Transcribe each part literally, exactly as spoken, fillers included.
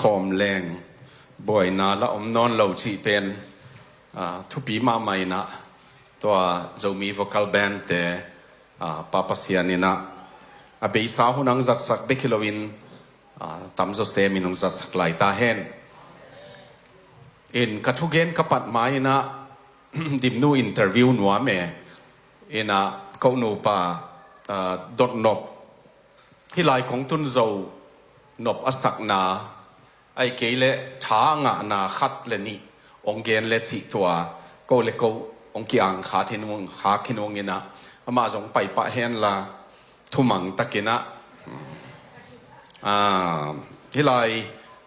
Khawm leng buaina la om nawn lo cih pen, ah, thupi mahmah inah, tua Zomi Vocal Band te, ah, Pa Pasian inah a beisa hun ang zatsak bek hi loin, ah, tamzaw semin hong zatsak lai ta hen. In ka thugen ka pat ma inah, Dimnu interview nuam e, inah ko nupa, ah, dot nop, hih lai kong tun zo nop a sakna, ahih kei leh tha ngahna khat le nih ong gen le cih tua, ko le ko ong kiang khat hi nung, hak hi nung inah, amah zong pai pah hen la, thumang takinah, ah, hih lai,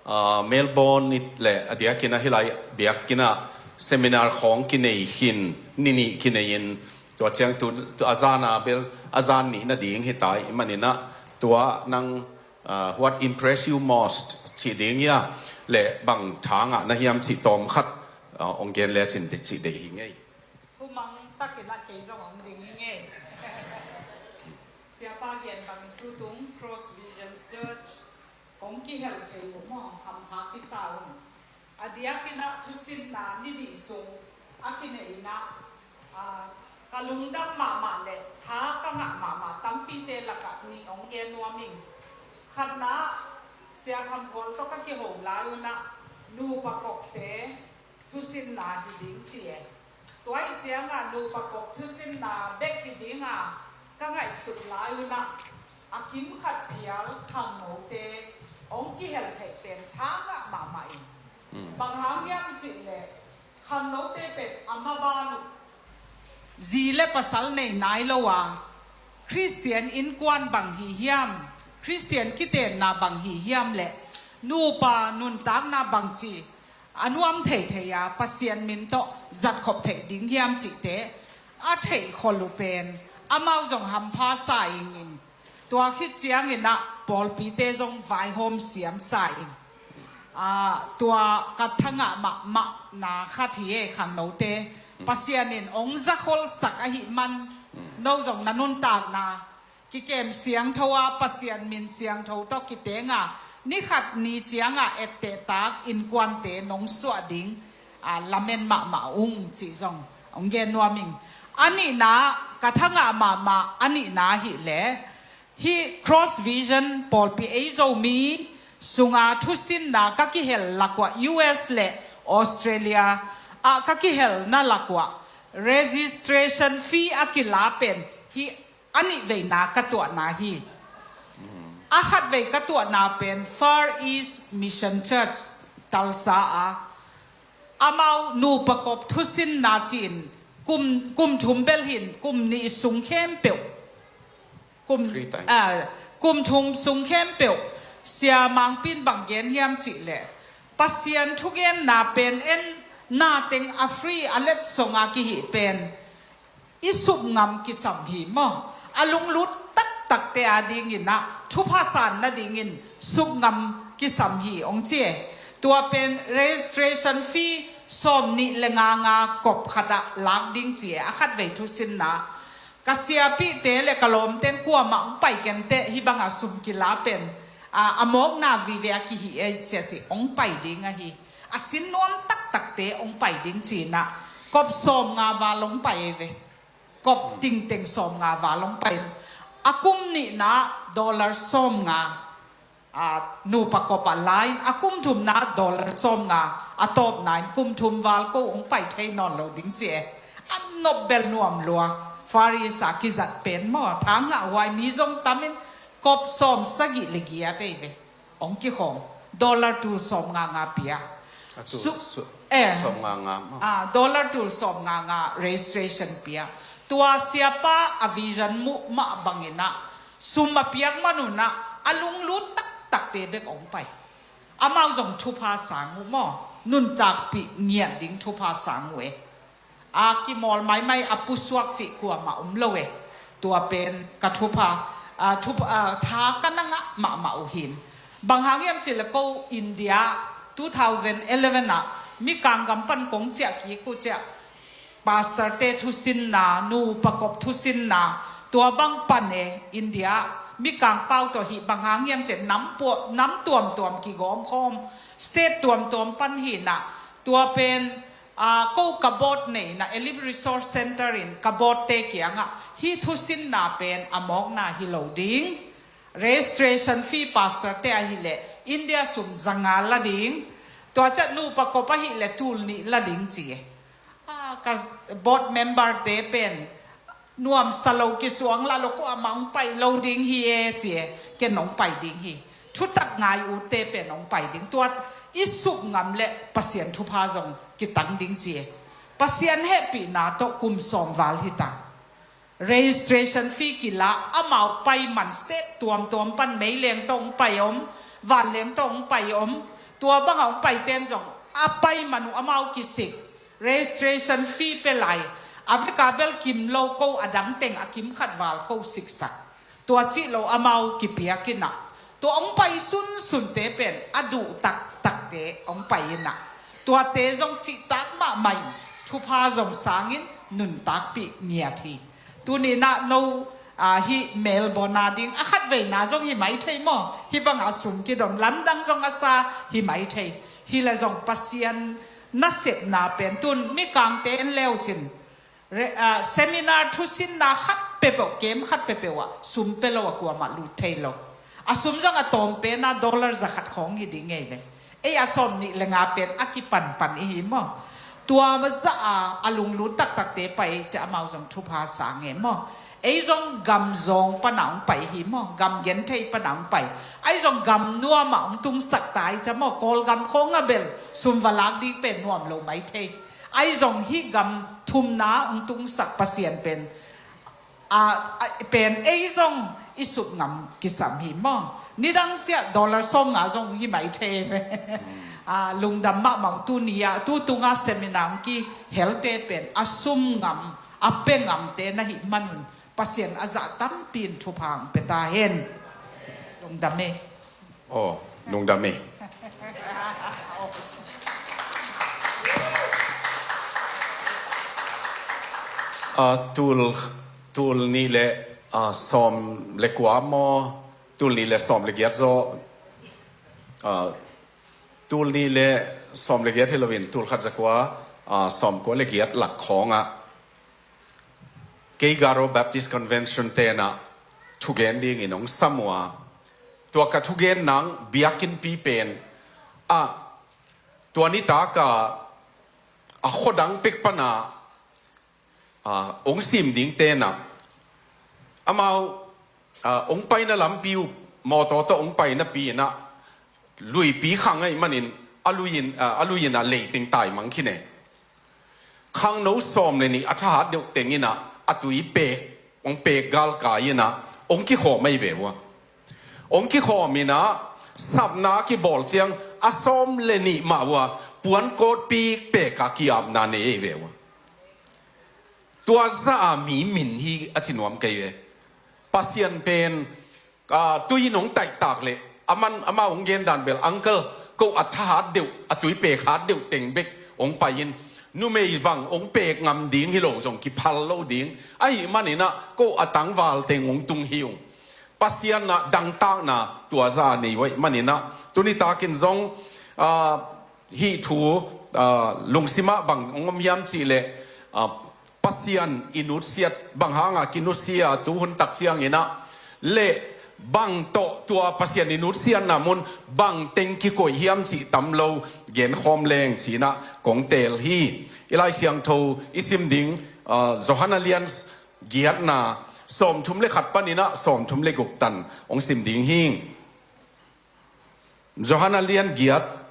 ah, Melbourne le a diakinah hih lai biakinah seminar khawng kinei khin, ni nih kinei in, tua ciang tu, tu a zan a bel, a zan nih nading hi ta ih maninah, tua nang, ah, what impress you most cih ding hia, le bang tha ngah na hiam cih tawm khat, ah, ong gen le cin cih deih hi ngei. Thumang takinah kei zong ong ding hi ngei. Siapa gen bangin tutung Cross Vision Church kong kihel thei uh maw, hampha kisa un. A diakinah thusinna ni nih sung a kinei inah, ah, ka lungdam mahmah le tha ka ngah mahmah tampite lakah nih ong gen nuam ing. Khatna, Sia Kham Khawl tawh ka kiho lai unah nupa kopte thusinna hi ding ci e. Tua ih cianga nupa kop thusinna bek hi dinga ka ngaihsut lai unah, a kim khat phial khangnote ong kihel theih pen tha ngah mahmah in. Bang hang hiam cih leh khangnote pen a maban uh zi le pasal nei nai lo a, Khristian innkuan bang hi hiam, Khristian kitenna bang hi hiam le nupa nuntakna bangci a nuam theithei a Pasian min tawh zatkhop theih ding hiam cihte a theih khol uh pen amau zong hampha sa ingin, tua khit cianginah pawlpite zong vaihawm siam sa in. Ah, tua ka tha ngah mahmahna khat hi e, khangnote. Pasian in ong zakholsak ahih man, no zong na nuntakna kikem siangtho a, Pasian min siangtho tawh kitenga, ni khat ni cianga ettehtak innkuante nong suah ding, ah, lamen mahmah ung cih zong ong gen nuam ing. A nihna, ka tha ngah mahmah a nihna hi le, hih Cross Vision pawlpi ei Zomi sunga thusinna ka kihel lakuah U S le Australia ah ka kihelna lakuah registration fee a kila pen hih a nihveina ka tuahna hi. A khatvei ka tuahna pen Far East Mission Church Tulsa a, amau nupa kop thusinna ci-in kum, kum thum bel hin kum nih sung khempeuh, kum, three times. Ah, kum thum sung khempeuh, Sia Mangpin bang gen hiam cih leh, Pasian thugenna pen en na teng a free a letsonga kihih pen i sukngam kisam hi maw? A lunglut taktakte a dinginah thupha san nadingin sukngam kisam hi ong ci e. Tua pen registration fee sawm nih le nga nga kop khatah lak ding ci e, a khatvei thusinna. Ka siapihte le ka lawmten kuamah ong pai kenteh hih banga sum kila pen, a, a mawkna vive a kihih e cia ci ong pai ding ahi. A sin nuam taktakte ong pai ding cinah kop sawm nga val ong pai e ve. Kop tingteng sawm nga val ong pai. A kum nihna dollar sawm nga, a, nupa kop a la in, a kum thumna dollar sawm nga, a tawpna in kum thum val ko ong pai thei nawn lo ding ci e. A nop bel nuam lua. Far East a kizat pen maw, tha ngah huai mi zong tamin kop sawm sagih le giat ei ve. Ong kikhawm. Dollar tul sawm nga nga pia. A tul su-, su-, eh, sawm nga nga maw? Ah, dollar tul sawm nga nga registration pia. Tua siapa a vision muh mah banginah sum a piak manunah a lunglut taktakte bek ong pai. Amau zong thupha sang uh maw? Nuntakpih ngiat ding thupha sang uh e. A kimawl maimai a pusuak cih kuamah om lo e. Tua pen ka thupha, a, thupha, a, tha ka na ngah mahmah uh hin. Bang hang hiam cih leh ko India two thousand eleven ah Mikang gam pan kong ciah kik uh ciah, pastor te thusinna, nupa kop thusinna, tua bang pan e India Mikang pau tawh hih bang hang hiam cih leh nam pua-, nam tuamtuam kigawmkhawm, state tuamtuam pan hi-in ah, tua pen, aa, ko ka board nei-in ah, Elite Resource Centre in ka board-te kiangah hih thusinna pen a mawkna hi lo ding. Registration fee pastor-te ahih leh India sum za nga la ding. Tua ciang nupa kop ahih leh tul nih la ding ci. Ah, ka board member-te pen nuamsa lo, kisuang lah lo, kuamah hong pai lo ding hi e ci e. Ken hong pai ding hi. Thutak ngai utte pen hong pai ding. Tua i suk ngam leh Pasian thupha zong kitang ding ci e. Pasian hehpihna tawh kum sawm val hi ta. Registration fee kila, amau pai man state tuamtuam pan, meileng tawh hong pai om, vanleng tawh hong pai om, tua bangah hong paite'n zong a pai man uh amau kisik. Registration fee pia lai, a vekpi bel kim lo, ko a dang teng a kim khat val ko siksak. Tua cih lo amau kipiak in ah, tua hong pai sunsunte pen a duh taktakte hong pai in ah, tuate zong cihtak mahmah in thupha zong sangin nuntakpih ngiat hi. Tuni-in ah no, aa, hih Melbourne a ding a khatveina zong hi mai thei maw? Hih bangah sum kidon, lamdang zong a sa hi mai thei. Hi leh zong Pasian nasepna pen, tun Mikangte en leucin, re-, aa, seminar thusinna khat peuhpeuh, camp khat peuhpeuh ah sum pia lo a kuamah lut thei lo. A sum zong a tawm pen ah dollar za khat khawng hi ding ei ve. Ei a sawm nih le nga pen a kipanpan i hi maw? Tua zah a, a lunglut taktakte pai ei ciah amau zong thupha sang e maw? Ei zong gam zawng pan ah hong pai hi maw? Gam genthei pan ah hong pai. Ahi zong gam nuam ah hong tungsak ta ei ciah maw? Kawlgam khawng ah bel sum va lak ding pen nuam lo mai thei. Ahi zong hih gam thumna hong tungsak Pasian pen, a, a, pen ei zong i suk ngam kisam hi maw? Nidang ciah dollar sawm nga zong hi mai thei. A, lungdam mahmah. Tuni-ah, tu tunga seminar hong kihelte pen a sum ngam, a pia ngamte na hih manun Pasian a zah tampi in thupha hong pia ta hen. Lungdam e. Aw, lungdam e. Ah, tul, tul nih le, ah, sawm le kua maw, tul nih le sawm le giat zaw, ah, tul nih le sawm le giat hi loin tul khat za kua, ah, sawm kua le giat lak khawngah kei Garo Baptist Convention te'n ah thugen dingin hong sam uh a, tua ka thugen nang biakinnpi pen ah, tua nitak a, a khuadang pek pan ah, ah, hong sim dingte'n ah, amau, ah, hong paina lampi uh, mawtaw tawh hong painapi in ah, luipi khang ahih manin a lui in, ah, a lui in ah leiteng taimang khin e. Khangno sawm le nih a thahat deuh teng in ah a tui pek, hong pek galkai in ah hong kikhawm ahi ve uh a. Hong kikhawm in ah sapna kibawl ciang a sawm le nih mah uh a puan kawtpi pek a ki-apna nei ahi ve uh a. Tua zah a mi min hi a ci nuam kei ve. Pasian pen, ah, tui in hong taihtak leh, aman, amau hong gen dan bel, uncle, ko a thahat deuh, a tui pek hat deuh teng bek hong pai in, numei bang hong pek ngam ding hi lo zong kiphal lo ding. Ahih manin ah, ko a tangval teng hong tung hi ung. Pasian ah dangtakna tua zah a nei uh ahih manin ah, tuni takin zong, ah, hih thu, ah, lungsim ah bang hong om hiam cih leh, ah, Pasian i nutsiat bang hanga kinusia tu hun tak ciangin ah, le bang tawh tua Pasian i nutsiatna mun bang teng kikoih hiam cih tam lo genkhawm leng ci-in ah kong teel hi. I Lai Siangtho i sim ding, ah, Johan a lian giatna sawmthum le khat panin ah sawmthum le guk tan hong sim ding hi. Johan a lian giat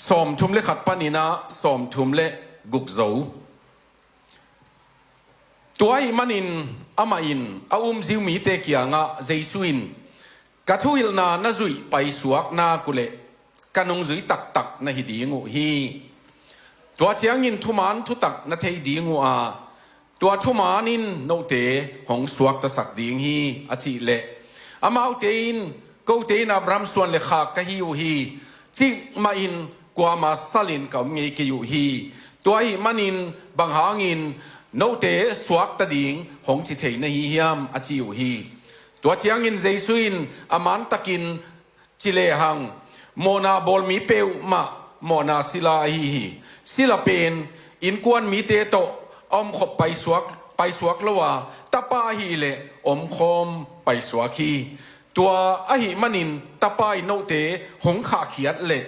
sawmthum le khat panin ah sawmthum le guk zo. Tua ahih manin amah in a umzia mite kiangah Jesu in, ka thuhilhna na zuih paisuak nak uh leh ka nungzui taktak na hi ding uh hi. Tua ciangin thuman thutak na thei ding uh a, tua thuman in note hong suaktasak ding hi, a cih leh, amaute in, kote in Abraham suan le khak ka hi uh hi, cih mah in kuama salin ka om ngei kei uh hi. Tua ahih manin bang hangin note suakta ding hong ci thei na hi hiam, a ci uh hi. Tua ciangin Jesu in a mantakin ci lehang, mawhna bawl mi peuhmah mawhna sila ahi hi. Sila pen innkuan mite tawh a omkhop paisuak, paisuak lo a, tapa ahih leh omkhawm paisuak hi. Tua ahih manin tapa in note hong khahkhiat leh,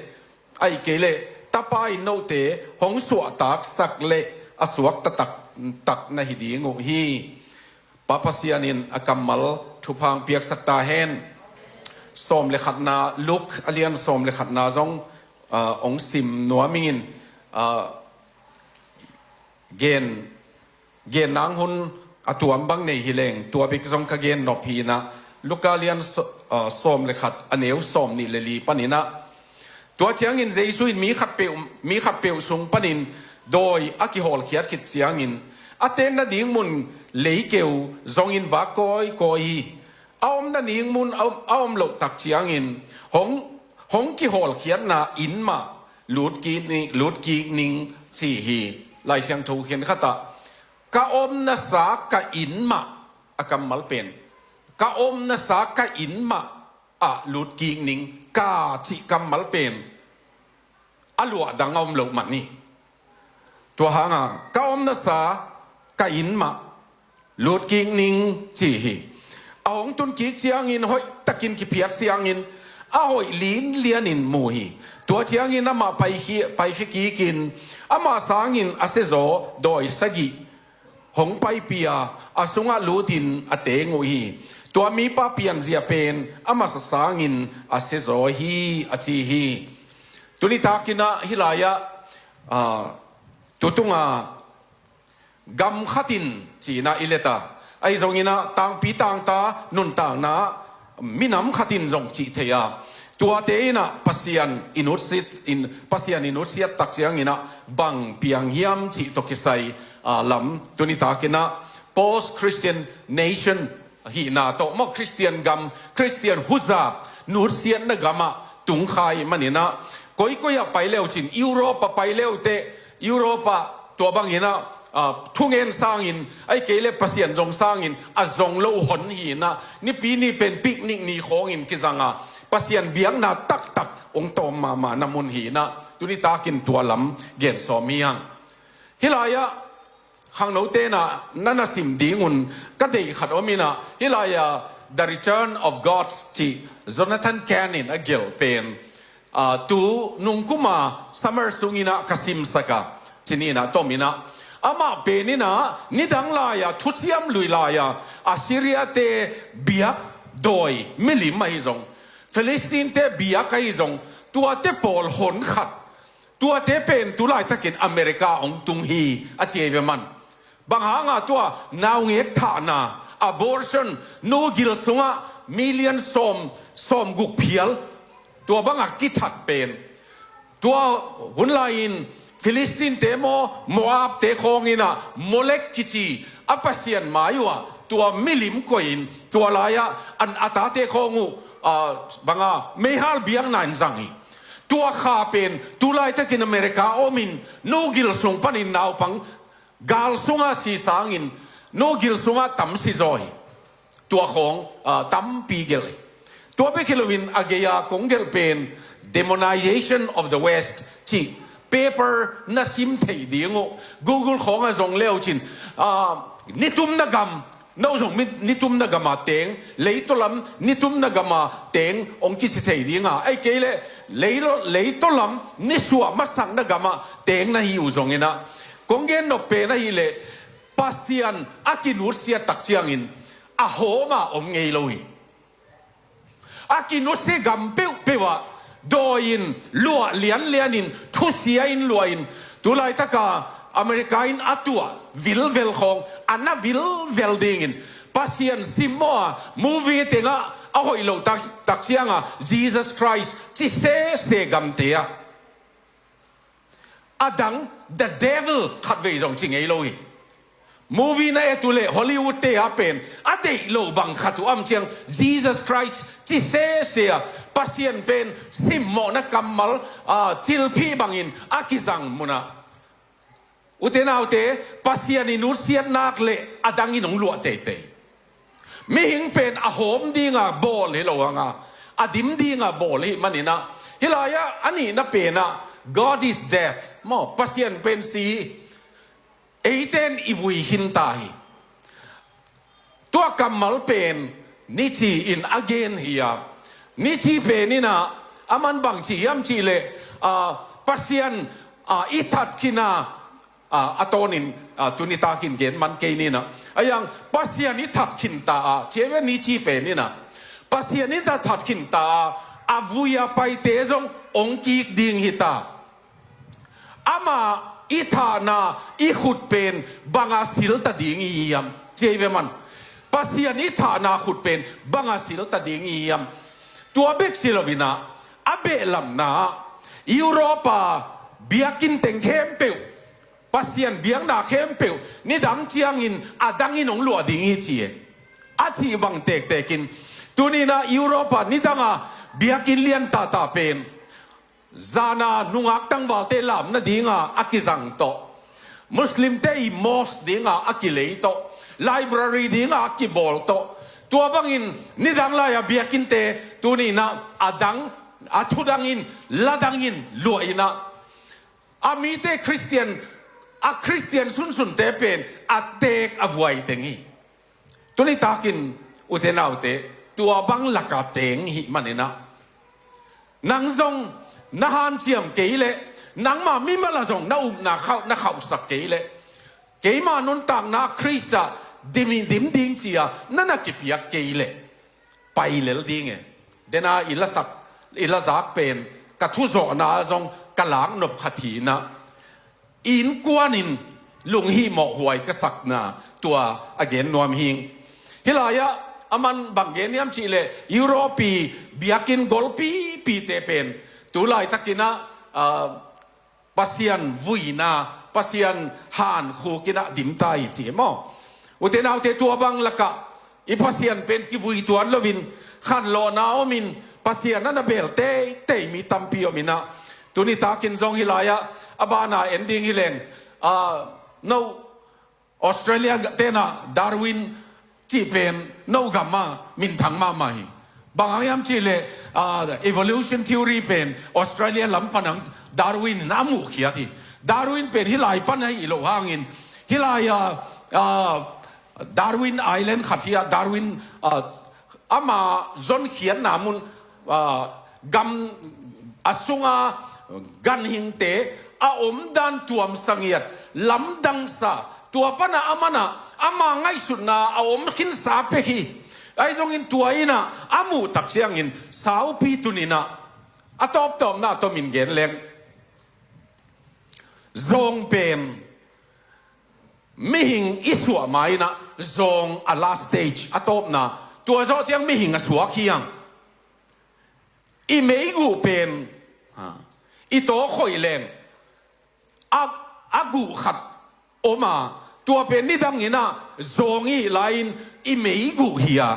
ahih kei leh tapa in note hong suahtaksak leh a suakta taktak na hi ding uh hi. Pa Pasian in a kammal thupha piaksak ta hen. Sawm le khatna, Luke a lian sawm le khatna zong, ah, hong sim nuam ing in, ah, gen, gen nang hun a tuam bang nei hi leng, tua bek zong ka gen nop hi in ah, Luka lian so-, ah, sawm le khat a neu sawm nih le li panin ah, tua ciangin Jesu in mi khat peuh, mi khat peuh sung panin dawi a kihawlkhiat khit ciangin a tenna ding mun leikeu zongin vak kawikawi hi. A omna ding mun a om, a om loh tak ciangin hong, hong kihawlkhiatna inn mah lutkik ning, lutkik ning ci hi. Lai Siangtho khen khat ah, ka omnasa ka inn mah, a kammal pen, ka omnasa ka inn mah ah lutkik ning, ka cih kammal pen a luah dang a om loh man hi. Tua hanga ka omnasa ka inn mah lutkik ning ci hi. A hong tunkik ciangin hoihtakin kiphiat siangin a hoih linlianin mu hi. Tua ciangin amah paikhia, paikhia kikin amah sangin a siazaw dawi sagih hong paipih a, a sungah lutin a teng uh hi. Tua mipa pianzia pen a masa sangin a siazaw hi, a ci hi. Tuni takin ah hih lai-ah, ah, tutunga gam khatin ci-in ah i let a, ahi zongin ah tangpi tangta nuntakna minam khatin zong cih thei a, tuate in ah Pasian i nutsiat in, Pasian i nutsiat tak ciangin ah bang piang hiam cih tawh kisai, ah, lam tuni takin ah post Christian nation hihna tawh maw, Christian gam, Christian huzap nutsiatna gamah tungkhai manin ah, koikoi ah pai le uh cin, Europe ah pai le uh teh, Europe ah tua bangin ah, ah, thungen sangin, ahih kei leh Pasian zong sangin a zong lo hon hi in ah, nipi ni pen picnic ni khawngin kizang a, Pasian biakna taktak hong tawm mahmahna mun hi in ah, tuni takin tua lam gen sawm hi hang. Hih lai-ah khangnote in ah na na sim dingun ka deih khat om in ah, hih lai-ah The Return of Gods cih Jonathan Cahn in a gelh pen, ah, tu nungkuma summer sungin ah ka simsak a, ci ni in ah, tom in ah, amah pen in ah nidang lai-a, thuciam lui lai-a, Assyria-te biak dawi milim ahi zong, Philistine-te biak ahi zong, tuate pawl hon khat, tuate pen tu laitakin America hong tung hi, a ci ahi ve maw. Bang hanga? Tua naungek thahna, abortion, nu gil sungah million sawm, sawmguk phial, tua bangah kithat pen. Tua hun lai-in Philistine-te maw, Moab-te khawng in ah Molek kici a pasian mai uhah tua milim koihin, tua lai-ah an a tate khawng uh, ah, banga meihal biakna in zang hi. Tua kha pen tu laitakin America omin nu gil sung panin naupang gal sungah si sangin nu gil sungah tam si zaw hi. Tua khawng, ah, tampi gelh hi. Tua bek hi loin a gei-a kong gelh pen Demonization of the West cih paper na sim thei ding uh, Google khawngah zong le uh cin, ah, nitumna gam, no zong mi, nitumna gama teng, leitaw lam nitumna gama teng hong kici thei ding a, ahih kei leh leilo-, leitaw lam nisuah masakna gamah teng na hi uh zongin ah, kong gen nop pen ahih leh Pasian a kinutsiat tak ciangin a hawm a om ngei lo hi. A kinusia gam peuhpeuh ah dawi-in luah lianlianin, thusia-in luahin, tu laitaka America in a tuah vilvel khawng a na vilvel dingin, Pasian simmawh a movie tengah a hoih loh tak, tak cianga Jesus Christ ci sese gamte ah a dang the devil khatvei zong ci ngei lo hi. Movie na et uh leh Hollywood-te ah pen a deih loh bang khat uh a om ciang Jesus Christ ci sese a, Pasian pen simmawhna kammal, ah, cilphih bangin a kizang munah Ute naute, Pasian i nutsiat nak le a dangin hong luah teitei. Mihing pen a hawm dinga bawl hi lo hanga, a dim dinga bawl hi maninah, hih lai-ah a nihna penah, God is death. Maw, Pasian pen si hi. Eiten i vui khinta hi. Tua kammal pen Nietzsche in a gen hi a. Nietzsche pen inah a man bang ci hiam cihleh, a, Pasian, a, i that khin a, a, a tawnin, a, tuni takin gen man kei ninah. A yang Pasian i that khinta a, ci ve Nietzsche pen inah. Pasian i that khinta a, a vui a paite zong hong kik ding hita. Ama i thahna i khut pen banga silta ding i hiam? Ci ve man. Pasian i thahna khut pen banga silta ding i hiam? Tua bek si loinah, a behlamna Europa biakinn teng khempeuh, Pasian biakna khempeuh nidang ciangin a dangin hong luah ding hi ci e. A cih bang tektekin, tuninah Europa nidanga biakinn lian tahtah pen zana nungak tangvalte lam nadinga a kizang tawh, Muslimte i mosque dinga a kilei tawh, library dinga a kibawl tawh, tua bangin nidang lai-a biakinnte tuninah a dang, a thudangin, ladangin luahinah, a mite Khristian, a Khristian sunsunte pen a teek a vuai teng hi. Tuni takin ute naute, tua bang laka teng hih maninah, nang zong na hanciam kei leh, nangma mimala zong na upna khauh, na khauhsak kei leh, keima nuntakna Khrist ah dim, dim ding cia na na kipiak kei leh, pai lel ding e. Dena i lasak, i lazak pen ka thuzawhna zong ka laknop khat hinah, innkuanin lunghihmawh huai ka sakna tua a gen nuam hing. Hih lai-ah a man bang gen hiam cihleh, Europe biakinn golpipite pen tu laitakinah, a, Pasian vuina, Pasian hankhukinah dimta hi ci maw? Ute naute, tua bang lakah i Pasian pen kivui tuan loin, khanlawhna omin, Pasian a na bel teitei mi tampi ominah, tuni takin zong hih lai-ah a bana en ding hileng, a, no, Australia tenah Darwin cih pen no gamah minthang mahmah hi. Bang hang hiam cihleh, a, evolution theory pen Australia lam panang Darwin in a muhkhiat hi. Darwin pen hih lai pan ahi lo hangin, hih lai-a, a, Darwin Island khat hi a, Darwin, a, ama zonkhiatna mun, a, gam a sunga ganhingte a omdan tuam sangiat lamdangsa, tua pana a mana ama ngaihsutna a om khinsa pek hi. Ahi zongin tua inah a muhtak ciangin saupi tuninah a tawptawpna a tomin gen leng, zawng pen mihing i suah ma inah zawng a last stage, a tawpna, tua zawh ciang mihing a suak hiang. I meiguh pen, ha, i tawkhoih leng a, a guh khat om a, tua pen nidanginah zawng i lai-in i meiguh hi a,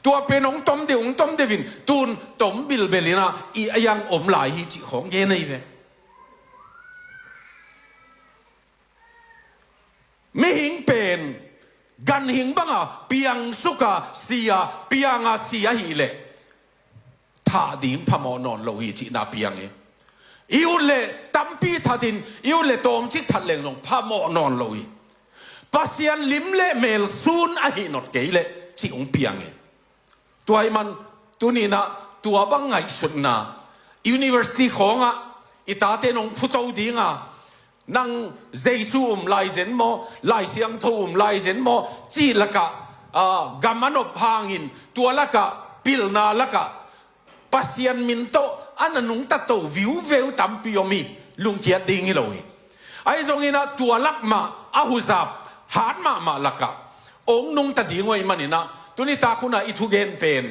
tua pen hong tom deuh, hong tom deuhin tun tom bilbelinah i a yang om lai hi cih khawng gen ahi ve. Mihing pen ganhing banga piangsuka si a, pianga si ahihleh thah ding phamawh nawn lo hi cihna piang hi. I ut leh tampi thatin, i ut leh tawmcik that leng zong phamawh nawn lo hi. Pasian lim le mel sun ahi not kei leh cih hong piang hi. Tua ahih man tuninah tua bang ngaihsutna, university khawngah i tate nong phuto dinga, nang Jesu um lai zen maw, Lai Siangtho um lai zen maw, cih lakah, a, gam a nop hangin tua lakah, pilna lakah Pasian min tawh a na nungta to viuveu tampi om hi, lungkiat ding hi lo hi. Ahi zonginah tua lak mah a huzap hat mahmah lakah hong nungta ding uh ahih maninah tuni takhunah i thugen pen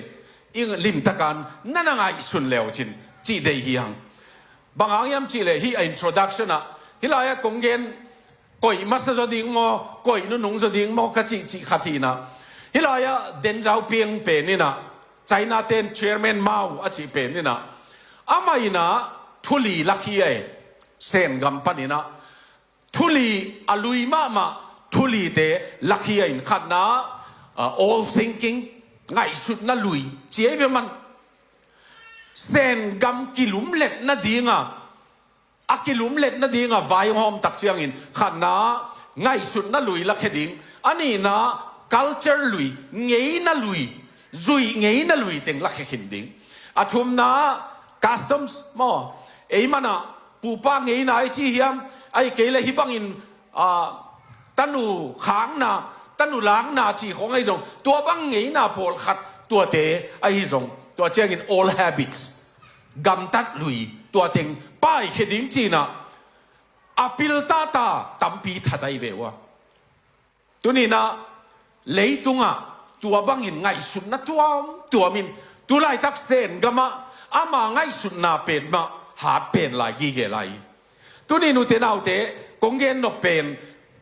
i limtakan na na ngaihsun leucin cih deih hi hang. Bang hang hiam cihleh hih a introduction ah, hih lai-ah kong gen koih masa zaw ding maw, koih nunung zaw ding maw ka cihcih khat hinah, hih lai-ah Deng Xiaoping pen inah, China ten chairman Mao a cih pen inah, amah inah thu li lak hi a, Sen gam paninah Thuli a lui mahmah, thulite lakhia in khatna, ah, old thinking, ngaihsutna lui ci ei ve man. Sen gam kilumlet nadinga, a kilumlet nadinga vai hawm tak ciangin khatna ngaihsutna lui lakhia ding, a nihna culture lui, ngeina lui, zui ngeina lui teng lakhia khin ding. A thumna customs maw, ei mana pupa ngeina i ci hiam, ai kei le hih bangin, ah, tanu khangna, tanu langna ci khawng ahi zong, tua bang ngeina pawlkhat tuate ahi zong, tua ciangin old habits, gamtat lui, tua teng paikhia ding cina a pil tata tampi that ahi ve ua. Tuninah leitungah tua bangin ngaihsutna tuamtuamin, tulaitak Sen gamah ama ngaihsutna pen mah hat pen lai gige lai. Tuni nute naute, kong gen nop pen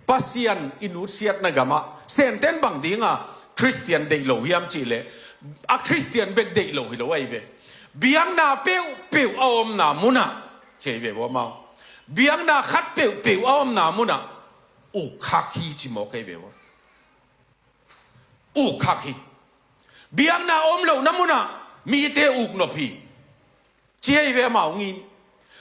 Pasian i nutsiatna gamah Senten bang dinga Khristian deih lo hiam cihleh, a Khristian bek deih lo hi lo ahi ve. Biakna peuhpeuh a omna munah, ci ahi ve ua mau. Biakna khat peuhpeuh a omna munah uk khak hi ci mawk ahi ve ua. Uk khak hi. Biakna om lohna munah mite uk nop hi, ci ahi ve amau ngin.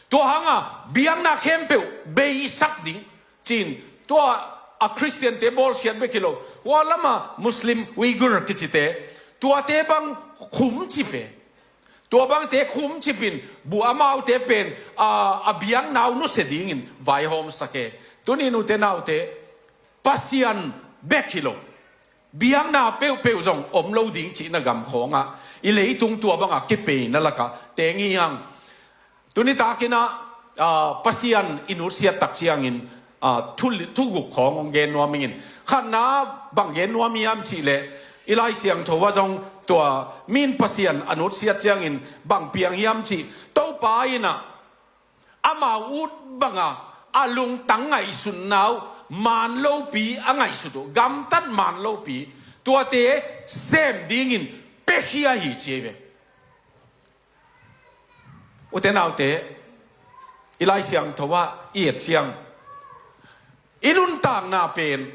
Tua hanga biakna khempeuh beisak ding cin, tua a Khristiante bawlsiat bek hi lo, hua lama Muslim, Uighur kicite, tuate bang khum cip e. Tua bangte khum cipin bu amaute pen, a, a biakna uh nusia dingin vaihawmsak e. Tuni nute naute, Pasian bek hi lo, biakna peuhpeuh zong om lo ding cihna gam khawngah i leitung tua bangah kipeina lakah teng hi hang. Tuni takinah, ah, Pasian i nutsiat tak ciangin, ah, thu, thuguk khawng hong gen nuam ingin. Khatna bang gen nuam hiam cihleh, i Lai Siangtho ah zong tua min Pasian a nutsiat ciangin bang piang hiam cih, Topa innah amau ut banga a lungtang ngaihsutna uh, man lopi a ngaihsut uh, gamtat man lopi, tuate sem dingin pekhia hi ci ahi ve. Ute naute, i Lai Siangtho ah i et ciang, i nuntakna pen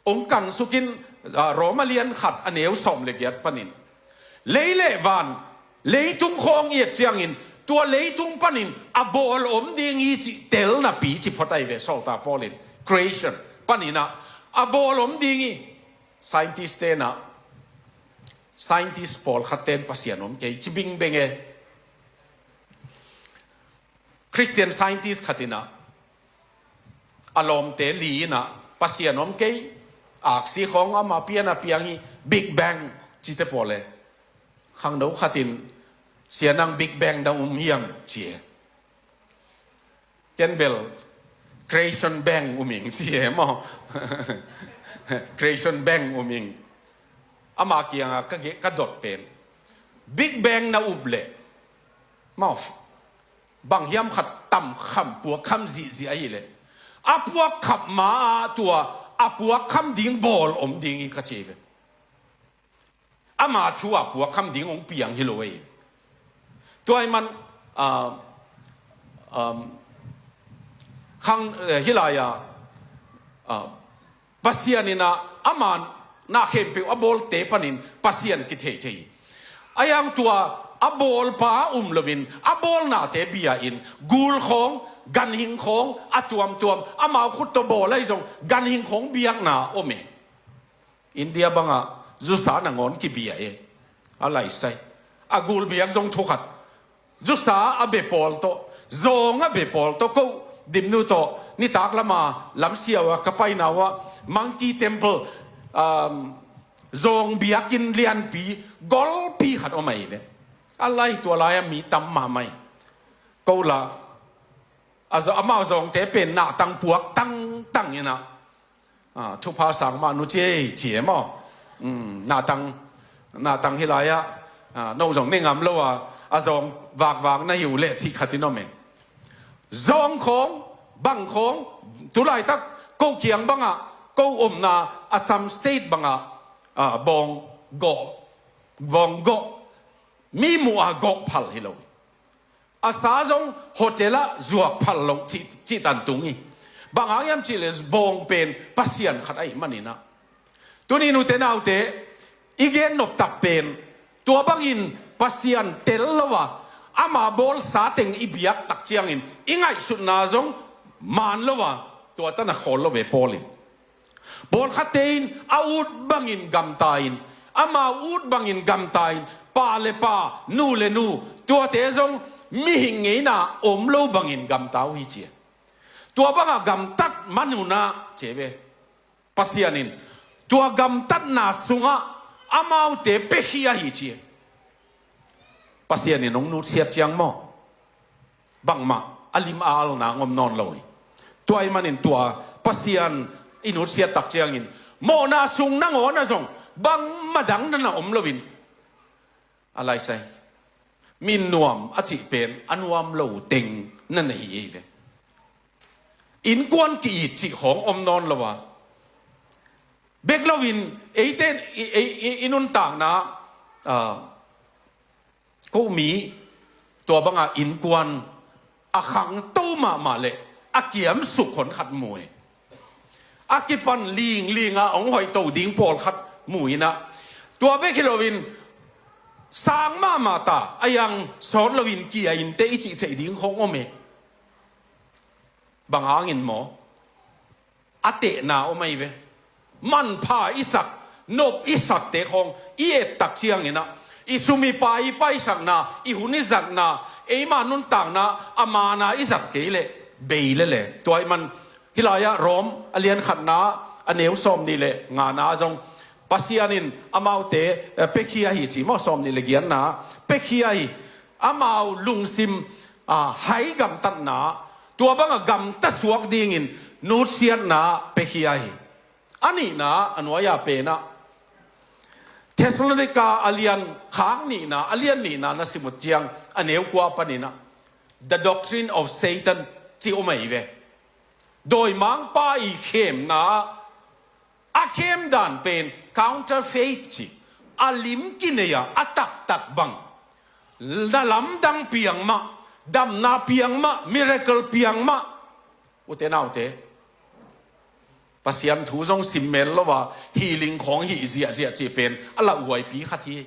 hong kansukin, ah, Roma lian khat a neu sawm le giat panin, lei le van, leitung khawng i et ciangin, tua leitung panin a bawl om ding hi cih telnapi ci phot ahi ve, sawltak Paul in, creation paninah a bawl om ding hi. Scientist tenah, scientist pawlkhat ten Pasian om kei ci bingbeng e. Christian scientist khat innah, a lawmte li innah, Pasian om kei, aksi khawng ama piana piang hi, Big Bang cite pawl e. Khangno khatin, sia nang Big Bang na um hiam ci e. Ken bel Creation Bank um ing ci e maw. Creation Bank um ing. Ama kiangah ka ge-, ka dot pen, Big Bang na up leh maw, bang hiam khat tamkham puakkham zihzih ahileh, a puakkham ma-ah tua a puakkham ding bawl om ding hi ka ci ve. Ama thu a puakkham ding hong piang hi lo ei. Tua ahih man, ah, um, khang, eh, hih lai-ah, ah, Pasian innah ama na khempeuh a bawlte panin Pasian kithei thei. A hiang tua a bawlpa um loin a bawlnate bia-in gul khawng, ganhing khawng a tuamtuam, amau khut tawh bawl ahi zong ganhing khawng biakna om e. India bangah zusa nangawn kibia e. A laisai. A gul biak zong thukhat. Zusa a bia pawl tawh, zawng a bia pawl tawh, ko Dimnu tawh nitak lama lamsiau a ka paina uh ah Monkey Temple, um, zawng biakinn lianpi golpi khat om ahi ve. A lai tua lai-ah mi tam mahmah hi. Ko la a zaw, amau zawngte pen nahtang puak tangtang innah, ah, thupha sang mah nu ci ei ci e maw. Um, nahtang, nahtang hih lai-ah, ah, no zong ne ngam lo a, a zawng vakvak na hi uh leh cih khat in om e. Zawng khawng, bang khawng, tulaitak ko kiang bangah, ko omna Assam State bangah, ah, bawng gawh, bawng gawh, mi muh a gawh phal hi lo. a sa zong hotel ah zuak phal loh cih, cih tan tung hi. Bang hang hiam cih leh bawng pen Pasian khat ahih manin ah. Tuni nute naute, i gen nop tak pen, tua bangin Pasian tel lo a, ama bawlsa teng i biak tak ciangin i ngaihsutna zong maan lo a, tua tan a khawl lo ve Paul in. Pawlkhatte in a ut bangin gamta in, amau ut bangin gamta in, pa le pa, nu le nu, tuate zong mihing ngeina om lo bangin gamta uh hi ci a. Tua banga gamtat man un ah ci ve. Pasian in tua gamtatna sungah amaute piakhia hi ci. Pasian in hong nutsiat ciang maw, bangmah a lim a al nang om nawn lo hi. Tua ahih manin tua Pasian i nutsiat tak ciangin mawhna sung nangawn ah zong bangmah dang na na om loin, a laisai, min nuam a cih pen a nuam lo teng na na hi ei ve. Innkuan ki-it cih khawng om nawn lo a, bek loin eite i, i, i, i nuntakna, ah, ko mi tua banga innkuan a khangto mahmah leh a kiamsuk hon khat mu e. A kipan lingling a hong hoihto ding pawlkhat mu in ah, tua bek hi loin sang mahmah ta a, yang sawt loin kia in teh i cih theih ding khawng om e. Bang hangin maw? A tehna om ahi ve. Manpha i sak, nop i sakte khawng i et tak ciangin ah, i sum i pai i paisakna, i hun i zatna, eima nuntakna a mana i zat kei leh bei lel e. Tua ahih man hih lai-ah Rom a lian khatna a neu sawmnih le ngana zong Pasian in amaute, eh, piakhia hi ci maw, sawmnih le giatna piakhia hi. Amau lungsim, ah, hai gamtatna, tua banga gamta suak dingin nutsiatna piakhia hi. A nihna, a nuai-a pen ah Thessalonica a lian khak nihna, a lian nihna na sim uh ciang a neu kua panin ah, the doctrine of Satan ci om ahi ve. Dawimangpa i khemna, a khem dan pen counterfeit ci, a lim kinei a, a taktak bang, na lamdang piang mah, damna piang mah, miracle piang mah. Ute naute, Pasian thu zong sim mel lo a, healing khawng hih ziahziah cih pen a lauhuaipi khat hi.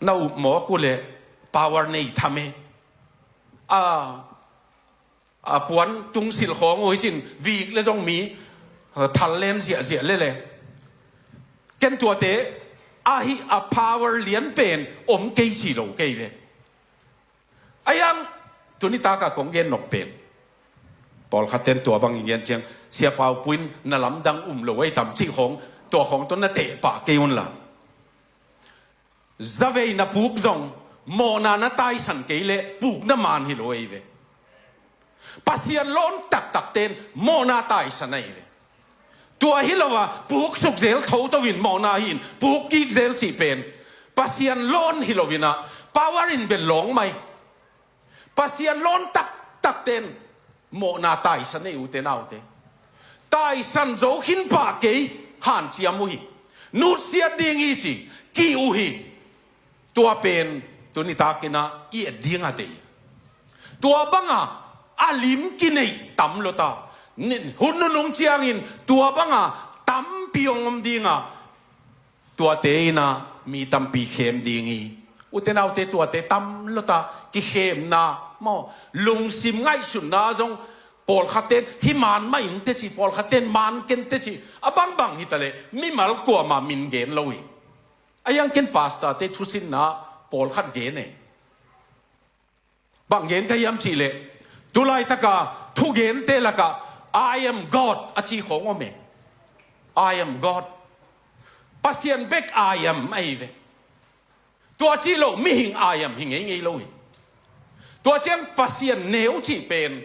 Na upmawk uh leh power nei tham e. A, a puan tungsilh khawng uh hi cin vik le zong mi, eh, thal len ziahziah lel e. Ken tuate ahi a power lian pen om kei ci lo kei ve. A yang tuni taka kong gen nop pen, pawlkhatten tua bang i gen ciang, Sia Pau Puin na lamdang um lo ei tam cih khawng, tua khawng tawh na teh pah kei un la. Zavei na puk zong mawhna na taisan kei leh pukna man hi lo ei ve. Pasian lawn taktakten mawhna taisan ahi ve. Tua hi lo a, puk suk zel thotho in mawhna hi in puk kik zel cih pen Pasian lawn hi lo in ah, power in bel lawng mai. Pasian lawn taktakten mawhna taisan ei, ute naute. Taisan zo khin pah kei, hanciam uh hi. Nutsiat ding hi ci, kih uh hi. Tua pen tuni takin ah i et ding a dei. Tua banga a lim kinei tam lo ta. Ni-, hun nunung ciangin tua banga tampi hong om ding a, tuate in ah mi tampi khem ding hi. Ute naute, tuate tam lo ta, kikhemna maw, lungsim ngaihsutna zong, pawlkhatten hih man mah in teci, pawlkhatten man ken teci, a bangbang hi ta leh mimal kuamah min gen lo hi. A yang ken pastorte thusinna pawlkhat gen e. Bang gen ka hiam cih leh, tu laitaka thugente lakah, "I am God," a ci khawng om e. "I am God." Pasian bek "I am" ahi ve. Tua cih lo mihing "I am" hi ngeingei lo hi. Tua ciang Pasian neu cih pen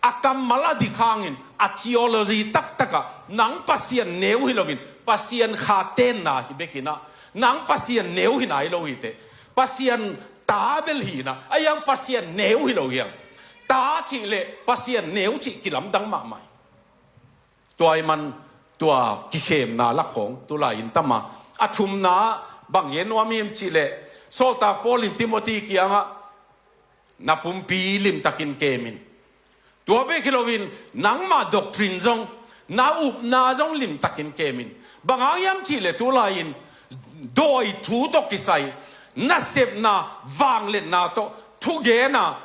a kammal a dik hangin, a theology taktakah nang Pasian neu hi loin, Pasian kha tenna hi bekin ah, nang Pasian neu hi nai lo hi teh. Pasian ta bel hi in ah, a yang Pasian neu hi lo hi hang. Ta cih leh Pasian neu cih kilamdang mahmah hi. Tua ahih man tua kikhemna lak khawng tu lai-in tam a. A thumna bang gen nuam hiam cih leh, Sawltak Paul in Timothy kiangah, na pumpi limtakin kemin. Tua bek hi loin nangmah doctrine zong, na upna zong limtakin kemin. Bang hang hiam cihleh tulai-in dawi thu tawh kisai, nasepna, vangliatna tawh thugena,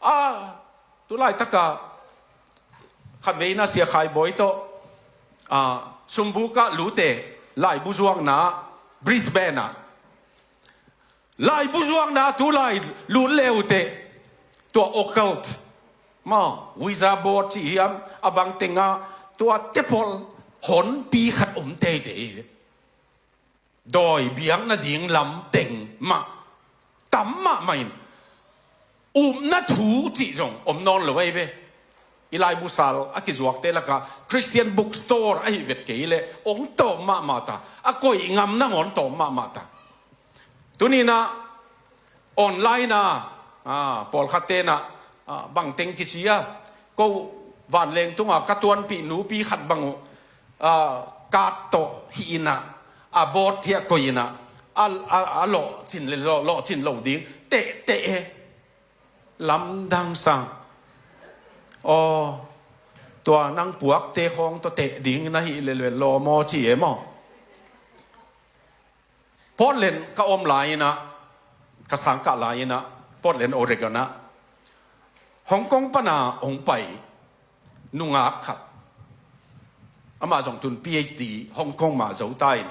a, tulaitaka khatveina Sia Khai Bawi tawh, a, Sumbukah lute laibu zuakna Brisbane ah, laibu zuakna tulai lut le uh teh, tua occult maw, Ouija board cih hiam, a bang tenga, tua tepol honpi khat om teitei hi. Dawi biak nading lam teng mah tam mahmah in, upna thu cih zong om nawn lo ahi ve. I laibu sal a kizuakte lakah Christian bookstore ahi vet kei leh hong tawm mahmah ta, a koih ngam nangawn tawm mahmah ta. Tuninah online ah, a, pawlkhat tenah, a, bang teng kici a, ko vanleng tungah ka tuanpih nupi khat bang uh, a, kat tawh hih inah, a board hiah koih inah, a, a, a lawhcin le lawh, lawhcin lo ding tehteh e. Lamdang sang. Aw, tua nang puakte khawng tawh teh ding na hih le lawm aw ci e maw? Portland ka om lai inah, ka sangkah lai inah, Portland, Oregon ah Hong Kong pana hong pai nungak khat, amah zong tun P H D Hong Kong mah zo ta in,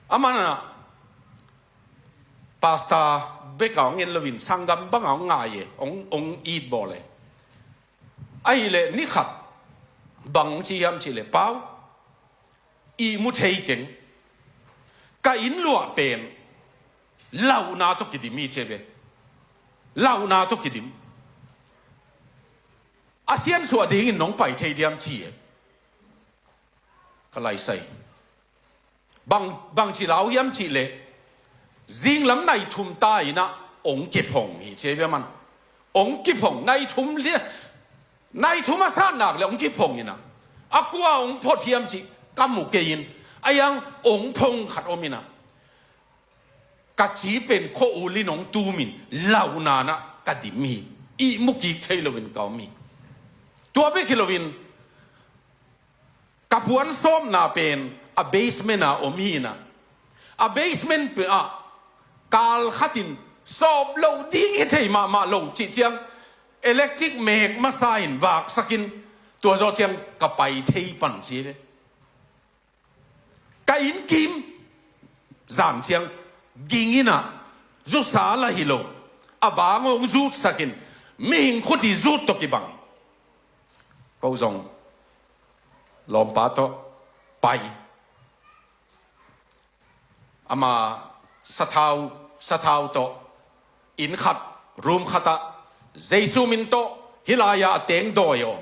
amah na pastor bek a hong en loin sanggam bang a hong ngai e, hong, hong it bawl e. Ahileh ni khat bang hong ci hiam cihleh, Pau, ihmu thei keng. Ka inn luah pen lauhna tawh kidim hi ci e ve. Lauhna tawh kidim. A siansuah dingin nong pai thei diam ci e. Ka laisai. Bang, bangci lau hiam cihleh, zinglam nai thum ta inah hong kiphong hi ci e ve man. Hong kiphong, nai thum lia, nai thum a sat nak le hong kiphong inah, a kua hong phot hiam cih ka mu kei in, a iang hong phong khat om inah, ka ci pen khua-ul in hong tumin lauhna nah ka dim hi. Ihmu kik thei loin ka om hi. Tua bek hi loin ka puan sawpna pen a basement ah om hi inah, a basement pen ah kal khatin sawp loh ding hi thei mahmah lo cih ciang, electric mek masa in vaksakin, tua zawh ciang ka pai thei pan ci ve. Ka inn kim zan ciang ging inah, zusa lah hi lo, a bang hong zutsakin, mihing khuti zut tawh kibang. Ko zong lawmpa tawh pai. Ama sathau, sathau tawh inn khat, room khatah Jesu min tawh hih lai-ah a teng dawi aw,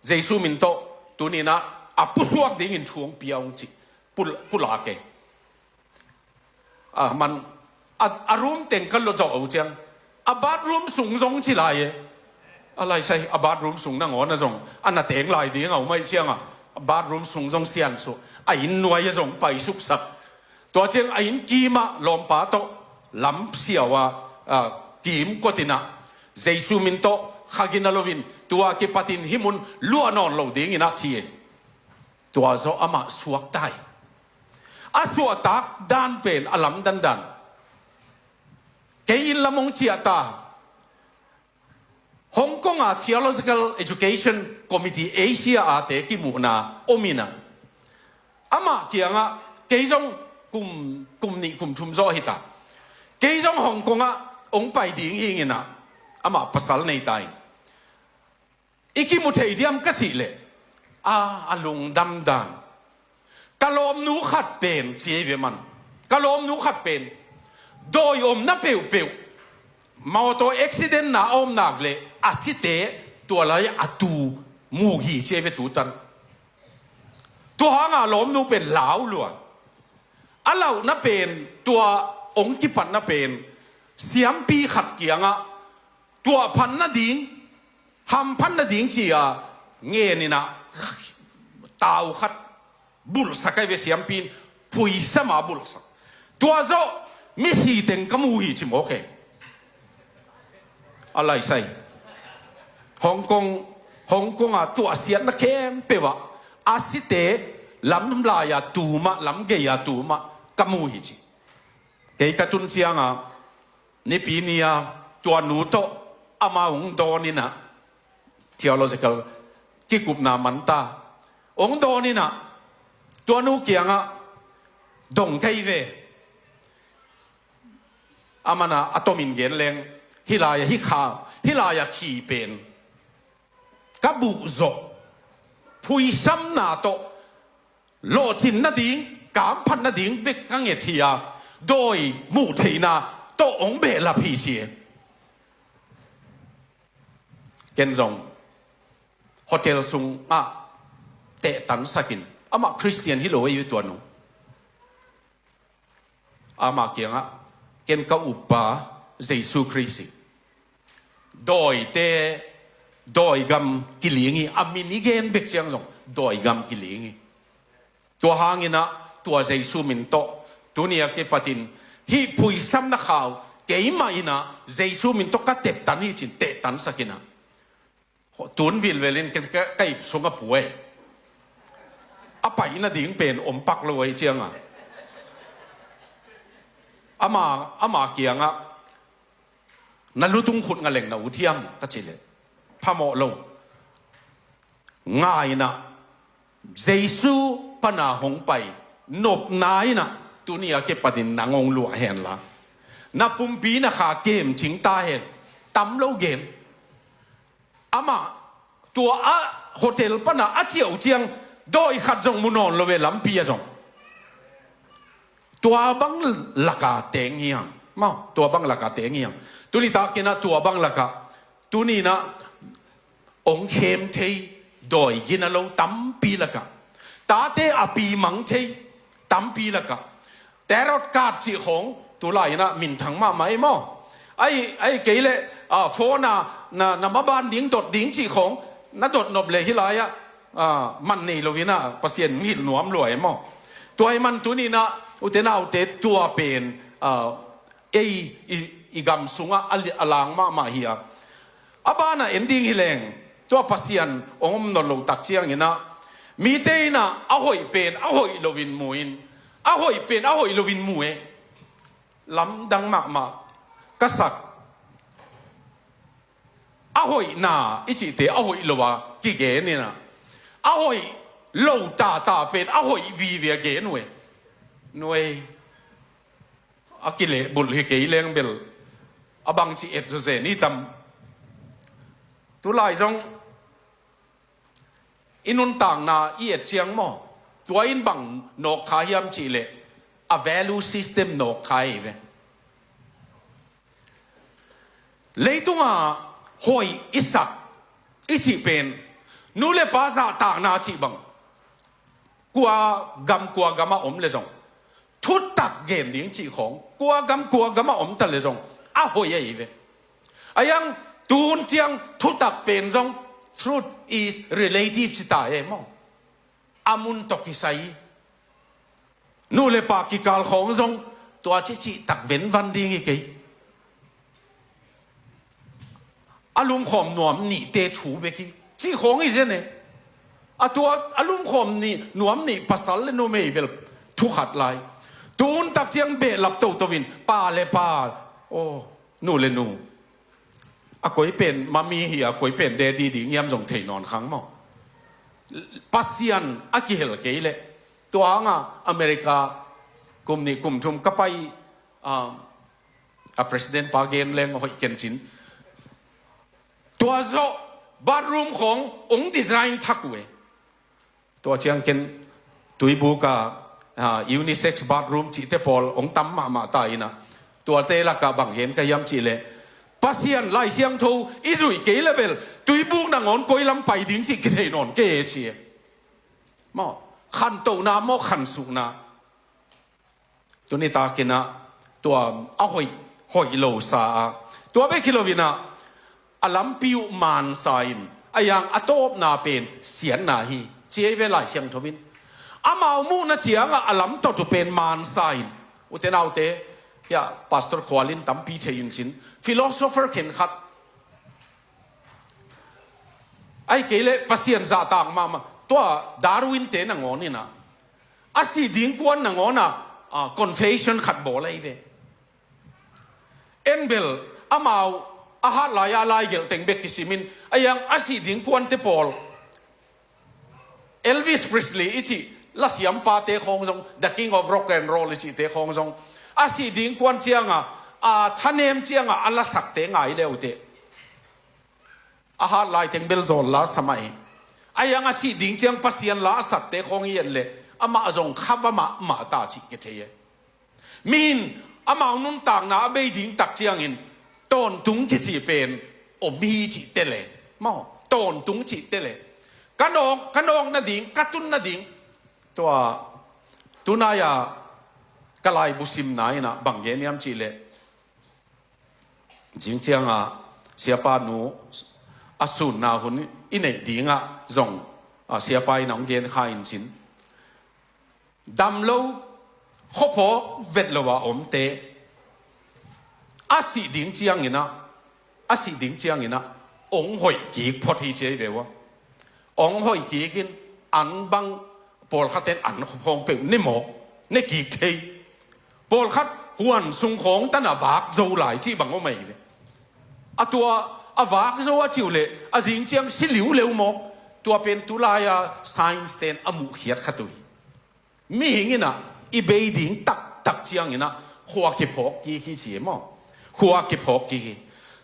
Jesu min tawh tuninah a pusuak dingin thu hong pia hong ci. Pul-, pulak e. A man, a, a room teng ka lo zawh uh ciang, a bathroom sung zong ci lai e. A laisai, a bathroom sung nangawn a zong a na teng lai ding a um ahih ciangah, a bathroom sung zong siansuh, a inn nuai a zong paisuksak. Tua ciang a inn kimah lawmpa tawh lam siau a, a, kim kotinah, Jesu min tawh khagina loin tua kipatin hih mun luah nawn lo dinginah ci e. Tua zawh amah suakta hi. A suahtak dan pen a lamdandan. Kei inn lam hong ciahta. Hong Kong a Theological Education Committee Asia ate kimuhna om inah, amah kiangah kei zong kum, kum nih kum thum zawh hita. Kei zong Hong Kong ah hong pai ding hi inginah, amah pasal nei ta in. I kimu thei diam ka cih leh, a, a lungdam dan. Ka lawmnu khat pen, ci ei ve man. Ka lawmnu khat pen, dawi omna peuhpeuh, mawtaw accident na a om nak leh, a site, tua lai a tu mu hi, ci ei ve tutan. Tua hanga lawmnu pen lau lua. A lauhna pen, tua ong kipatna pen, siampi khat kiangah, tua phatna ding, hamphatna ding ci-a ngeninah, tau khat bulhsak ahi ve siampi in, phuisama bulhsak. Tua zawh misi teng ka mu hi ci mawk e. A laisai. Hong Kong, Hong Kong ah tuahsiatna khempeuh ah a site lamlai-a tumah, lamgei-a tumah ka mu hi ci. Kei ka tun ciangah Nipi ni-a tua nu tawh amah hong dawn inah, theological kikupna manta hong dawn inah, tua nu kiangah dong kei ve. Aman ah a tomin gen leng, hih lai-ah hih kha, hih lai-ah khi pen ka buh zawh phuisamna tawh lawhcin nading, kamphat nading bek ka nget hi a, dawi muh theihna tawh hong behlap hi ci. Ken zong hotel sungah tehtansakin, amah Khristian hi lo ei ve tua nu. Ama kiangah, ken ka uppa Jesu Khrist hi. Dawite, dawi gam kiling hi, a min i gen bek ciang zong dawi gam kiling hi. Tua hanginah tua Jesu min tawh tuni a kipatin hih phuisamna khau keimah inah Jesu min tawh ka tehtan hi cin tehtansakinah, tun vilvelin ka, ka ip sungah pua e. A paina ding pen om pak lo ahi cianga, ama, ama kiangah, na lutung khut nga leng na ut hiam ka cih leh, phamawh lo. Nga inah Jesu pana hong pai nopna inah tuni a kipatin nang hong luah henla, na pumpi na kha kemcing ta hen. Tam lo gen. Amah tua a hotel pana a ciau ciang dawi khat zong mu nawn lo ve, lampi a zong. Tua bang laka teng hiam? Mau, tua bang laka teng hiam? Tuni takinah tua bang laka, tuninah hong khem thei dawi gina lo tampi laka, tate a pi mang thei tampi laka, tarot card cih khawng tulai inah minthang mahmah ei maw? Ai, ai kei leh, ah, phone a na, na maban ding dot ding cih khawng na dot nop leh hih lai-ah, ah, man nei lo inah Pasian hong hilh nuam lua ei maw? Tua hi man tuninah ute naute, tua pen, ah, ei i, i gam sungah a li-, a lang mahmah hi a. A banah en ding hi leng, tua Pasian hong om nawn lo tak cianginah mite inah a hoih pen a hoih loin mu in, a hoih pen a hoih loin mu e. Lamdang mahmah ka sak. A hoihna i cihte a hoih lo a kigen inah, a hoih lo tata pen a hoih vive a gen uh e. Nuai, a kilehbulh hi kei leng bel a bangci et zawzen i tam? Tulai zong i nuntakna i et ciang maw, tua in bang nawkkha hiam cih leh a value system nawkkha ei ve. Leitungah hoih i sak i cih pen, nu le pa zahtakna cih bang, kua gam kua gamah om le zong, thutak gen ding cih khawng, kua gam kua gamah om ta le zong a hoih ahi ve. A iang tun ciang thutak pen zong, truth is relative ci ta e maw? A mun tawh kisai. Nu le pa kikal khawng zong tua cicih tak venvan ding hi kei. A lumkhawm nuam nihte thu bek hi cih khawng hi zen e. A tua a lumkhawm nih, nuam nih pasal le numei bel thu khat lai. Tun tak ciang behlap toto in pa le pa, aw, nu le nu, a koi pen mami hi a, koi pen daddy ding hiam zong thei nawn khang maw? Pasian a kihel kei leh. Tua hanga America kum nih kum thum ka pai, ah, a president pa gen leng hoih kencin. Tua zawh bathroom khawng hong design thak uh e. Tua ciang ken tuibuk a, ah, unisex bathroom cihte pawl hong tam mahmah ta inah, tuate lakah bang gen ka hiam cih leh, Pasian Lai Siangtho i zuih kei le bel tuibuk nangawn koi lam pai ding cih kithei nawn kei e ci e. Maw, khantohna maw, khansukna. Tuni takinah tua a hoih, hoih lo sa a, tua bek hi loinah a lampi uh mansa in, a iang a tawpna pen siatna hi ci ei ve Lai Siangtho in. Amau muhna ciangah a lam tot uh pen mansa in, Ute naute, hia Pastor Khualin tampi thei in cin, philosopher khenkhat, ahih kei leh Pasian zahtak mahmah, tua Darwin te nangawn in ah, a sih ding kuan nangawn ah, ah, confession khat bawl ahi ve. En bel, amau a hat lai-a laigelh teng bek kisim in, a iang a sih ding kuante pawl, Elvis Presley i cih lasiampate khawng zong, The King of Rock and Roll i cihte khawng zong, a sih ding kuan ciangah, a thanem ciangah a lasakte ngai le uh teh, a hat lai teng bel zawl la sa mah hi. A iang a sih ding ciang Pasian la a sakte khawng i et leh, amah zong kha va mahmah ta cih kithei e. Mihing amau nuntakna a bei ding tak ciangin tawntung kici pen om hi cih teh le, maw, tawntung cih teh le, ka nawk, ka nawk nading, ka tun nading. Tua tunai-a ka laibu simna in ah bang gen hiam cih leh, zing ciangah siapa nu a sunna hun i neih dingah zong, a, siapa in ah hong gen kha in cin, dam lo, khuaphawk vet lo a omte, a sih ding ciangin ah, a sih ding ciangin ah, ong hoih kik phot hi ci ahi ve ua. Ong hoih kik in, an bang, pawlkhat ten an khuaphawng peuh ne mawk, ne kik thei. Pawlkhat huan sung khawng tan a vak zo lai cih bang om ahi ve. A tua a vak zo a cih uh leh, a zing ciang si liuleu mawk. Tua pen tulai-a science ten a muhkhiat khat uh hi. Mihing in ah i bei ding taktak ciangin ah khua kiphawk kik hi ci e maw. Khua kiphawk kik hi.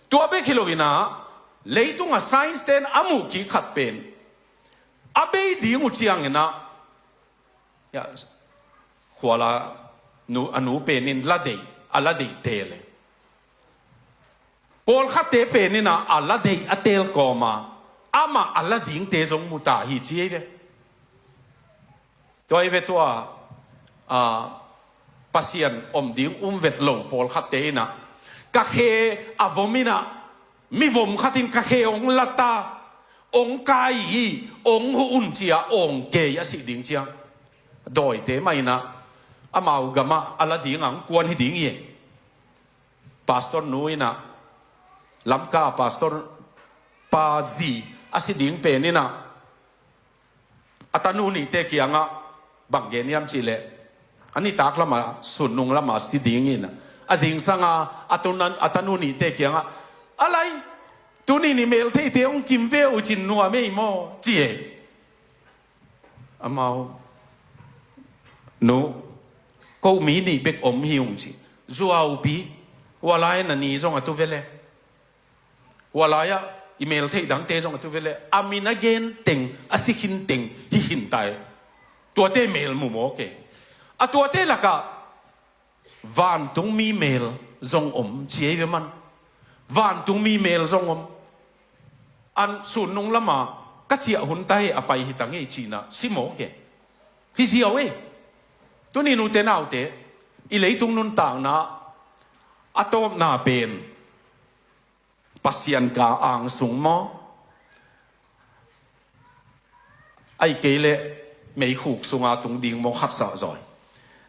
Tua bek hi lo in ah, leitungah science ten a muh kik khat pen, a bei ding uh ciangin ah, ya, Khuala nu, a nu pen in la deih, a la deih teel e. Pawlkhatte pen in ah a la deih a teel kawma, amah a la dingte zong mu ta hi ci ahi ve. Tua ahi ve tua, a, Pasian om ding um vet lo pawlkhatte in ah, ka khe a vom in ah, mi vom khat in ka khe ong la ta, ong kai hi, ong huh un ci-a awng kei a sih ding ciang, dawite mah in ah, amau gamah a la ding ang kuan hi ding hi. Pastor nu in ah, Lamka pastor pa zi a si ding pen in ah, a tanu nihte kiangah bang gen hiam cih leh, a nitak lamah, sunnung lamah si ding in ah, a zingsang a, a tun a, a tanu nihte kiangah, a lai, tuni ni meltheite hong kim ve uh cin nuam ei maw, ci e. Amau, nu, ko mi nih bek om hi ung ci. Zuaupi, hua lai-ah na ni zong a tu ve le. Hua lai-ah i meltheih dangte zong a tu ve le. A min a gen teng, a si khin teng, hi khin tai. Tuate mel mu mawk e. A tuate lakah, vantungmi mel zong om ci ei ve man. Vantungmi mel zong om. An sunnung lama ka ciah hun ta hi, a pai hi ta ngei cihna si mawk e. Hi ziau e. Tuni nute naute, i leitung nuntakna a tawpna pen Pasian ka angsung maw? Ahih kei leh meikhuk sunga tung ding maw, khat sawt zaw hi.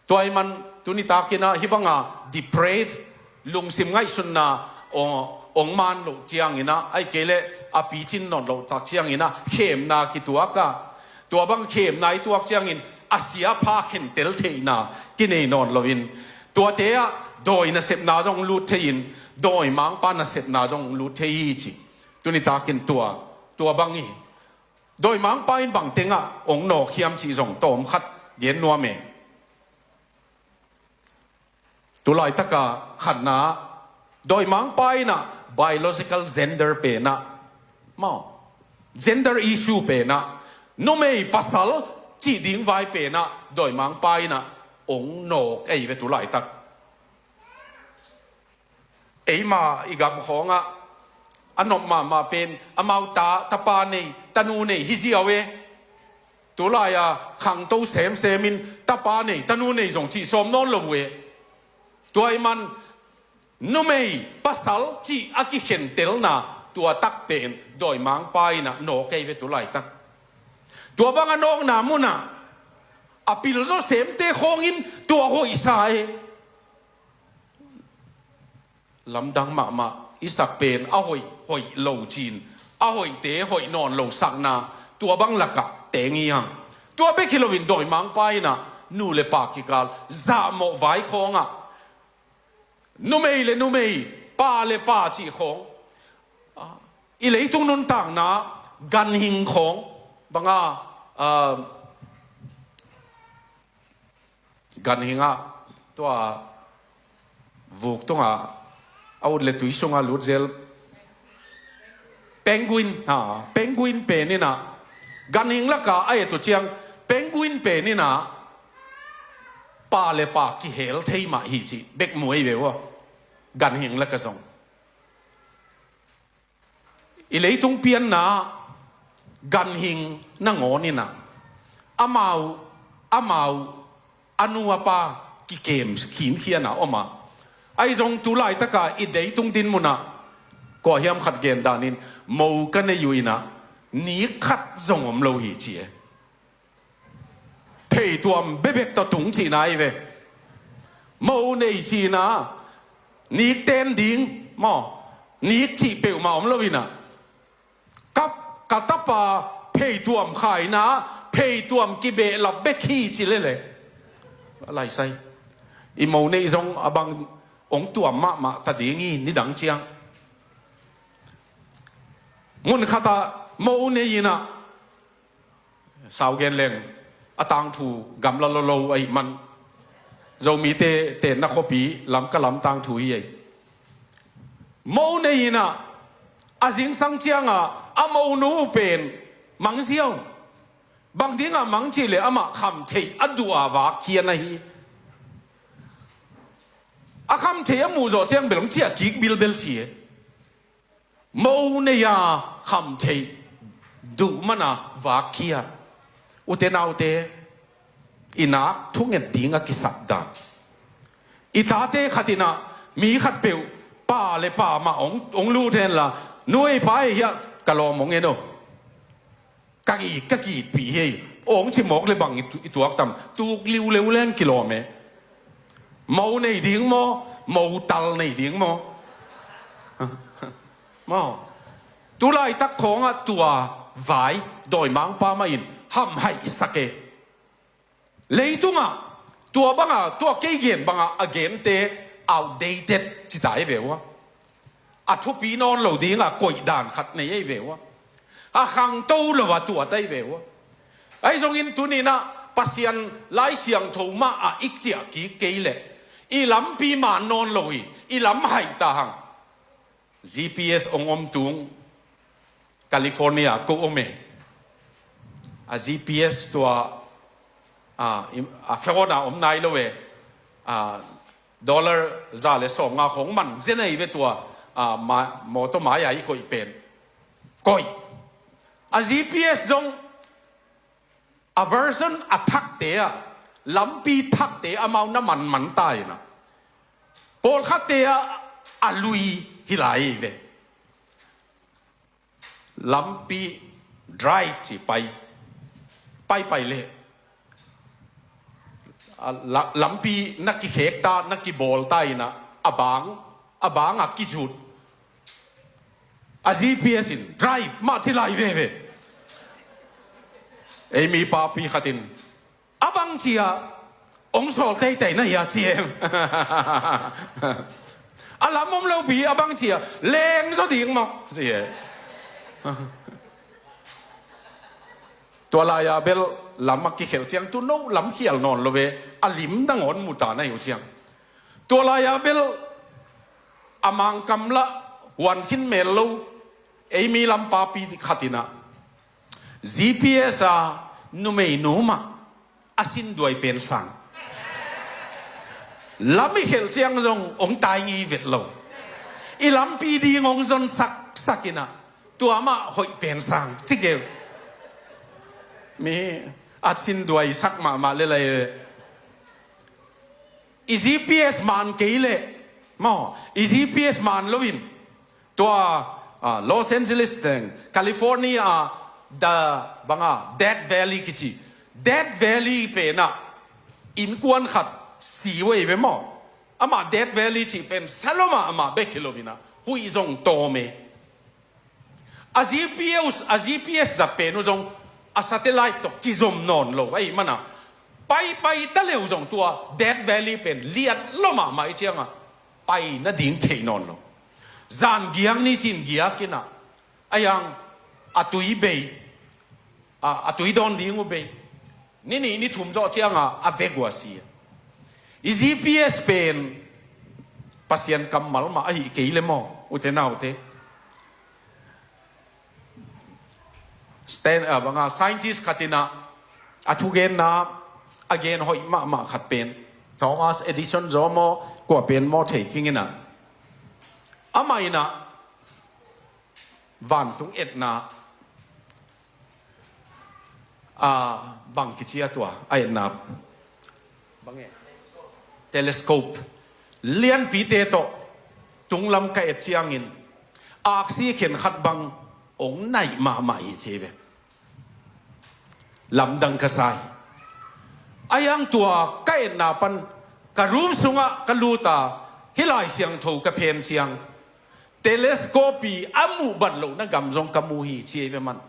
Tua ahih man tuni takin ah hih banga deprave, lungsim ngaihsutna ong, ong man loh ciangin ah, ahih kei leh a picin nawn loh tak ciangin ah khemna kituak a, tua bang khemna i tuak ciangin a sia pha khentel theihna kinei nawn loin, tuate ah dawi nasepna zong lut thei-in, dawimangpa nasepna zong lut thei hi ci. Tuni takin tua, tua bang hi. Dawimangpa in bang tengah ong nawk hiam cih zong tawm khat gen nuam e. Tulaitaka khatna, dawimangpa in ah biological gender pen ah, maw, gender issue pen ah, numei pasal cih ding vai pen ah dawimangpa in ah ong nawk ei ve tulaitak. Eima i gam khawngah a nop mahmah pen amau ta, tapa nei, tanu nei hi ziau e. Tulai-a khangto semsem in tapa nei, tanu nei zong cih sawm nawn lo uh e. Tua ahih man numei pasal cih a kikhentelna tua tak pen dawimangpa in ah nawk ei ve tulaitak. Tua bang a nawkna munah a pilzaw semte khawngin tua hoihsa e. Lamdang mahmah i sak pen a hoih hoih lo cin, a hoihte hoih nawn lo sakna, tua bang lakah teng hi hang. Tua bek hi loin dawimangpa innah nu le pa kikal zahmawh vai khawngah, numei le numei, pa le pa cih khawng, ah, i leitung nuntakna ganhing khawng banga, ah, ganhingah tua vuk tungah a ut le tui sungah lut zel. Penguin, ha, penguin pen innah ganhing laka a et uh ciang, penguin pen innah pa le pa kihel thei mah hi cih bek mu ei ve ua. Ganhing laka zong i leitung pianna ganhing nangawn innah amau, amau a nu a pa kikem khinkhiana om a. Ahi zong tu laitaka i leitung din munah kua hiam khat gen danin mo ka nei uh innah nik khat zong om lo hi ci e. Pheituam bebek tawh tung cihna hi ve. Mo nei cihna, nik ten ding maw, nik cih peuhmah om lo innah, ka, ka tapa pheituam khaina, pheituam kibehlap bek hi ci lele. A laisai i mo neih zong a bang hong tuam mahmah ta ding hi nidang ciang. Mun khatah mo nei innah, sau gen leng, a tangthu gamla lolo ahih man, Zomite tenna khuapi Lamka lam tangthu hi ei. Mo nei innah a zingsang ciangah a monu pen mang ziau. Bang dingah mang cih leh amah khamtheih a duh a vak khian ahi. A khamtheih a muh zawh ciang bel hong ciah kik bilbel ci e. Mo nei-a khamtheih duh mana vak khia. Ute naute, i nak thunget ding a kisap dan. I tate khat innah mi khatpeuh pa le pa mah hong, hong lut henla, nu ei pa ei hiah ka lawm hong en o. Ka it, ka itpih hi ei. Awng ci mawk le bang i tu-, i tuak tam. Tuk liuleu leng kilawm e. Mo nei ding maw, mo tal nei ding maw? Maw. Tu laitak khawngah tua vai dawimangpa mah in hamhaihsak e. Leitungah tua banga, tua kei gen banga a gente outdated ci ta ei ve ua. A thupi nawn lo dinga koih dan khat nei ei ve ua. A khangto lo a tuat ei ve ua. Ahi zongin tuninah Pasian Lai Siangtho mah a i ciah kik kei leh i lampi man nawn lo hi, i lam haih ta hang. G P S hong om tung California ko om e. A G P S tua, a, i, a phone a om nai lo e. A, dollar za le sawmnga khong man zen ahi ve tua, a, ma, mawtaw mai-a i koih pen. Koih. A G P S zong a version a thakte ah, lampi thakte amau na manman ta inah, pawlkhatte ah a lui hi lai ve. Lampi drive ci pai, pai pai leh a la-, lampi na kikhek ta, na kibawl ta inah, a bang, a bang a kizut. A G P S in drive mah ci lai veve. Ei mi papi khatin, a bang cia hong sawl teitei na hia ci em? A lam om lopi a bang cia leng zaw ding maw ci e. Tua lai-a bel lam a kikhelh ciang tu no lam khial nawn lo ve, a lim nangawn mu ta na hi uh ciang. Tua lai-a bel a mangkam lah huan khin mel lo, ei mi lam papi khat inah G P S a numeinu mah a sinduai pen sang. Lam i khelh ciang zong hong tai ngei vet lo. I lampi ding hong zon sak sak inah tua mah hoih pen sang ci keu. Mi a sinduai sak mahmah le lai. I G P S man kei leh maw, i G P S man loin tua, ah, Los Angeles teng, California ah, da banga Death Valley kici, Death Valley penah innkuan khat si uh ei ve maw. Amah Death Valley cih pen sa lo mahmah bek hi lo-in ah, huih zong tawm e. A G P S, a G P S zat pen uh zong a satellite tawh kizom nawn lo ahih manin ah, pai pai ta leh uh zong tua Death Valley pen liat lo mahmah ahih ciangin ah, pai nading thei nawn lo. Zan giak ni cin giak in ah, a hiang a tui bei, a, a tui dawn ding uh bei. Ni nih ni thum zawh ciangin ah a vek uh a si. I G P S pen Pasian kammal mah ahi kei leh maw, ute naute. Stan-, ah, bang a, scientist khat in ah a thugenna a gen hoih mahmah khat pen, Thomas Edison zaw maw, kua pen maw thei keng in ah, amah in ah vantung etna, a, bang kici a tua, a etna, bang e, telescope lianpite tawh tunglam ka et ciangin, aksi khen khat bang hong naih mahmah hi ci ve. Lamdang ka sa hi. A hiang tua ka etna pan ka room sungah ka lut a, hih Lai Siangtho ka phen ciang, telescope i a muh bat lohna gam zong ka mu hi ci ei ve maw.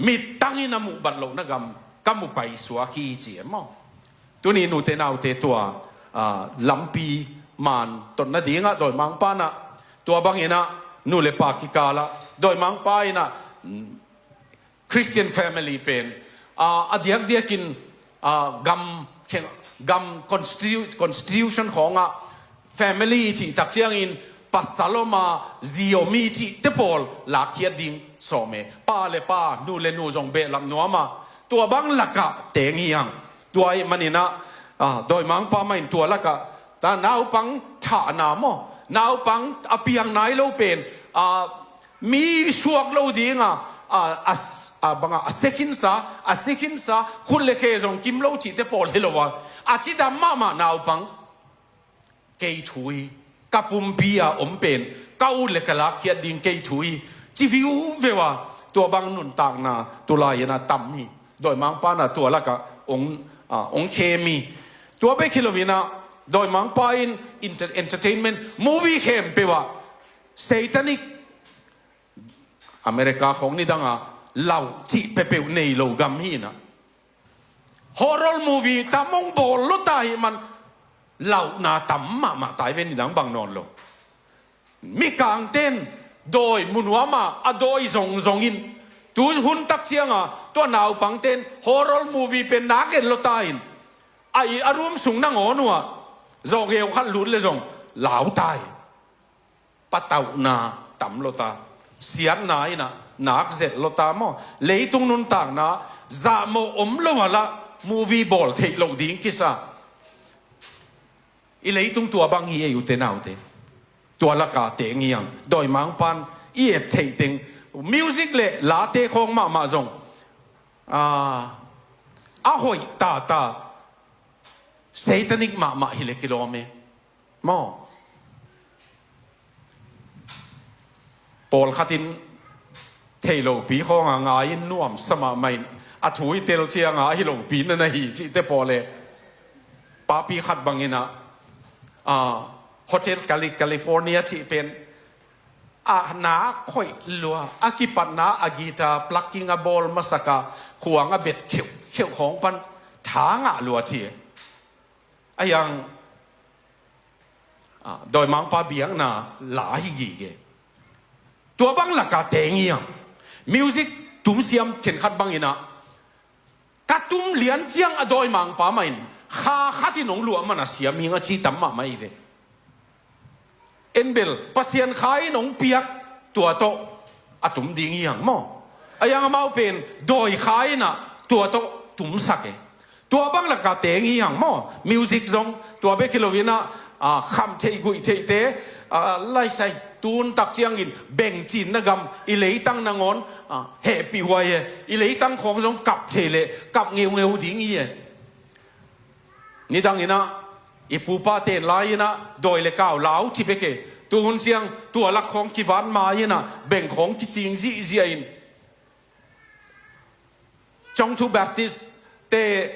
Mittang in a muh bat lohna gam ka mu paisuak hi ci ei maw. Tuni nute naute tua, ah, lampi man totna dingah dawimangpa in ah, tua bangin ah nu le pa kikalah dawimangpa in ah, mm, Christian family pen, ah, a diakdiakin, ah, gam, gam constitu-, constitution khawngah family i cih tak ciangin pasal om a, zi om i cihte pawl lakkhiat ding sawm e. Pa le pa, nu le nu zong behlap nuam a, tua bang lakah teng hi hang. Tua ahih manin ah, ah, dawimangpa mah in tua lakah, ta naupang thahna maw, naupang a piang nai lo pen, ah, mi suak lo ding a, ah, a, ah, bang a, a sekhinsa, a sekhinsa, khut le khe zong kim lo cihte pawl hi lo a, a cidam mahmah naupang. Kei thu hi, ka pumpi a om pen, ka ut le ka lakkhiat ding kei thu hi, ci viuveu a, tua bang nuntakna tulai in ah tam hi. Dawimangpa in ah tua lakah hong, ah, hong khem hi. Tua bek hi lo-in ah, dawimangpa in enter-, entertainment, movie khempeuh ah satanic, America khawng nidang a lau cih peuhpeuh nei lo gam hi in ah, horror movie tam hong bawl lo ta ahih man, lauhna tam mahmah ta hi ve, nidang bang nawn lo. Mikangte'n dawi mu nuam a, a dawi zongzong in, tu hun tak ciang a tua naupangte'n horror movie pen nak en lo ta in, a, i, a room sung nangawn uh ah zawhngeu khat lut le zong lau ta hi. Patauhna tam lo ta, siatna in ah nak zet lo ta maw. Leitung nuntakna zahmawh om lo a lah movie bawl theih loh ding kisa. I leitung tua bang hi ei, ute naute. Tua lakah teng hi hang, dawimangpa'n i et theih teng, music le late khawng mahmah zong, ah, a hoih tata, satanic mahmah hi le kilawm e. Maw. Pawlkhat in thei lopi khawng a ngai in nuamsa mahmah in, a thu i tel ciang a ahi lopi na na hi cihte pawl e. Papi khat bang in ah, ah, Hotel Cali-, California cih pen, a nak hoih lua, a kipatna a guitar plucking a bawl masak a, khuang a bet kheuhkheuh khawng pan tha ngah lua ci e. A hiang, ah, dawimangpa biakna la hi gige. Tua bang lakah teng hi hang. Music tumsiam khenkhat bang in ah, ka tum lian ciang a dawimangpa mah in kha khat in hong luah man a siam hi ing a ci tam mahmah hi ve. En bel, Pasian Kha in hong piak tua tawh a tum ding hi hang maw. A hiang amau pen dawi kha in ah tua tawh tumsak e. Tua bang lakah teng hi hang maw. Music zong tua bek hi lo-in ah, ah, kham theih guih theihte, ah, laisai tun tak ciangin bengcinna gam, i leitang nangawn, ah, hehpih huai e. I leitang khawng zong kap thei leh kap ngeungeu ding hi e. Nidang in ah, i pupa ten lai in ah, dawi le kau lau ci bek e. Tu hun ciang, tua lak khawng kivat mai in ah, beng khawng kising zihziah in. Chongthu Baptist te,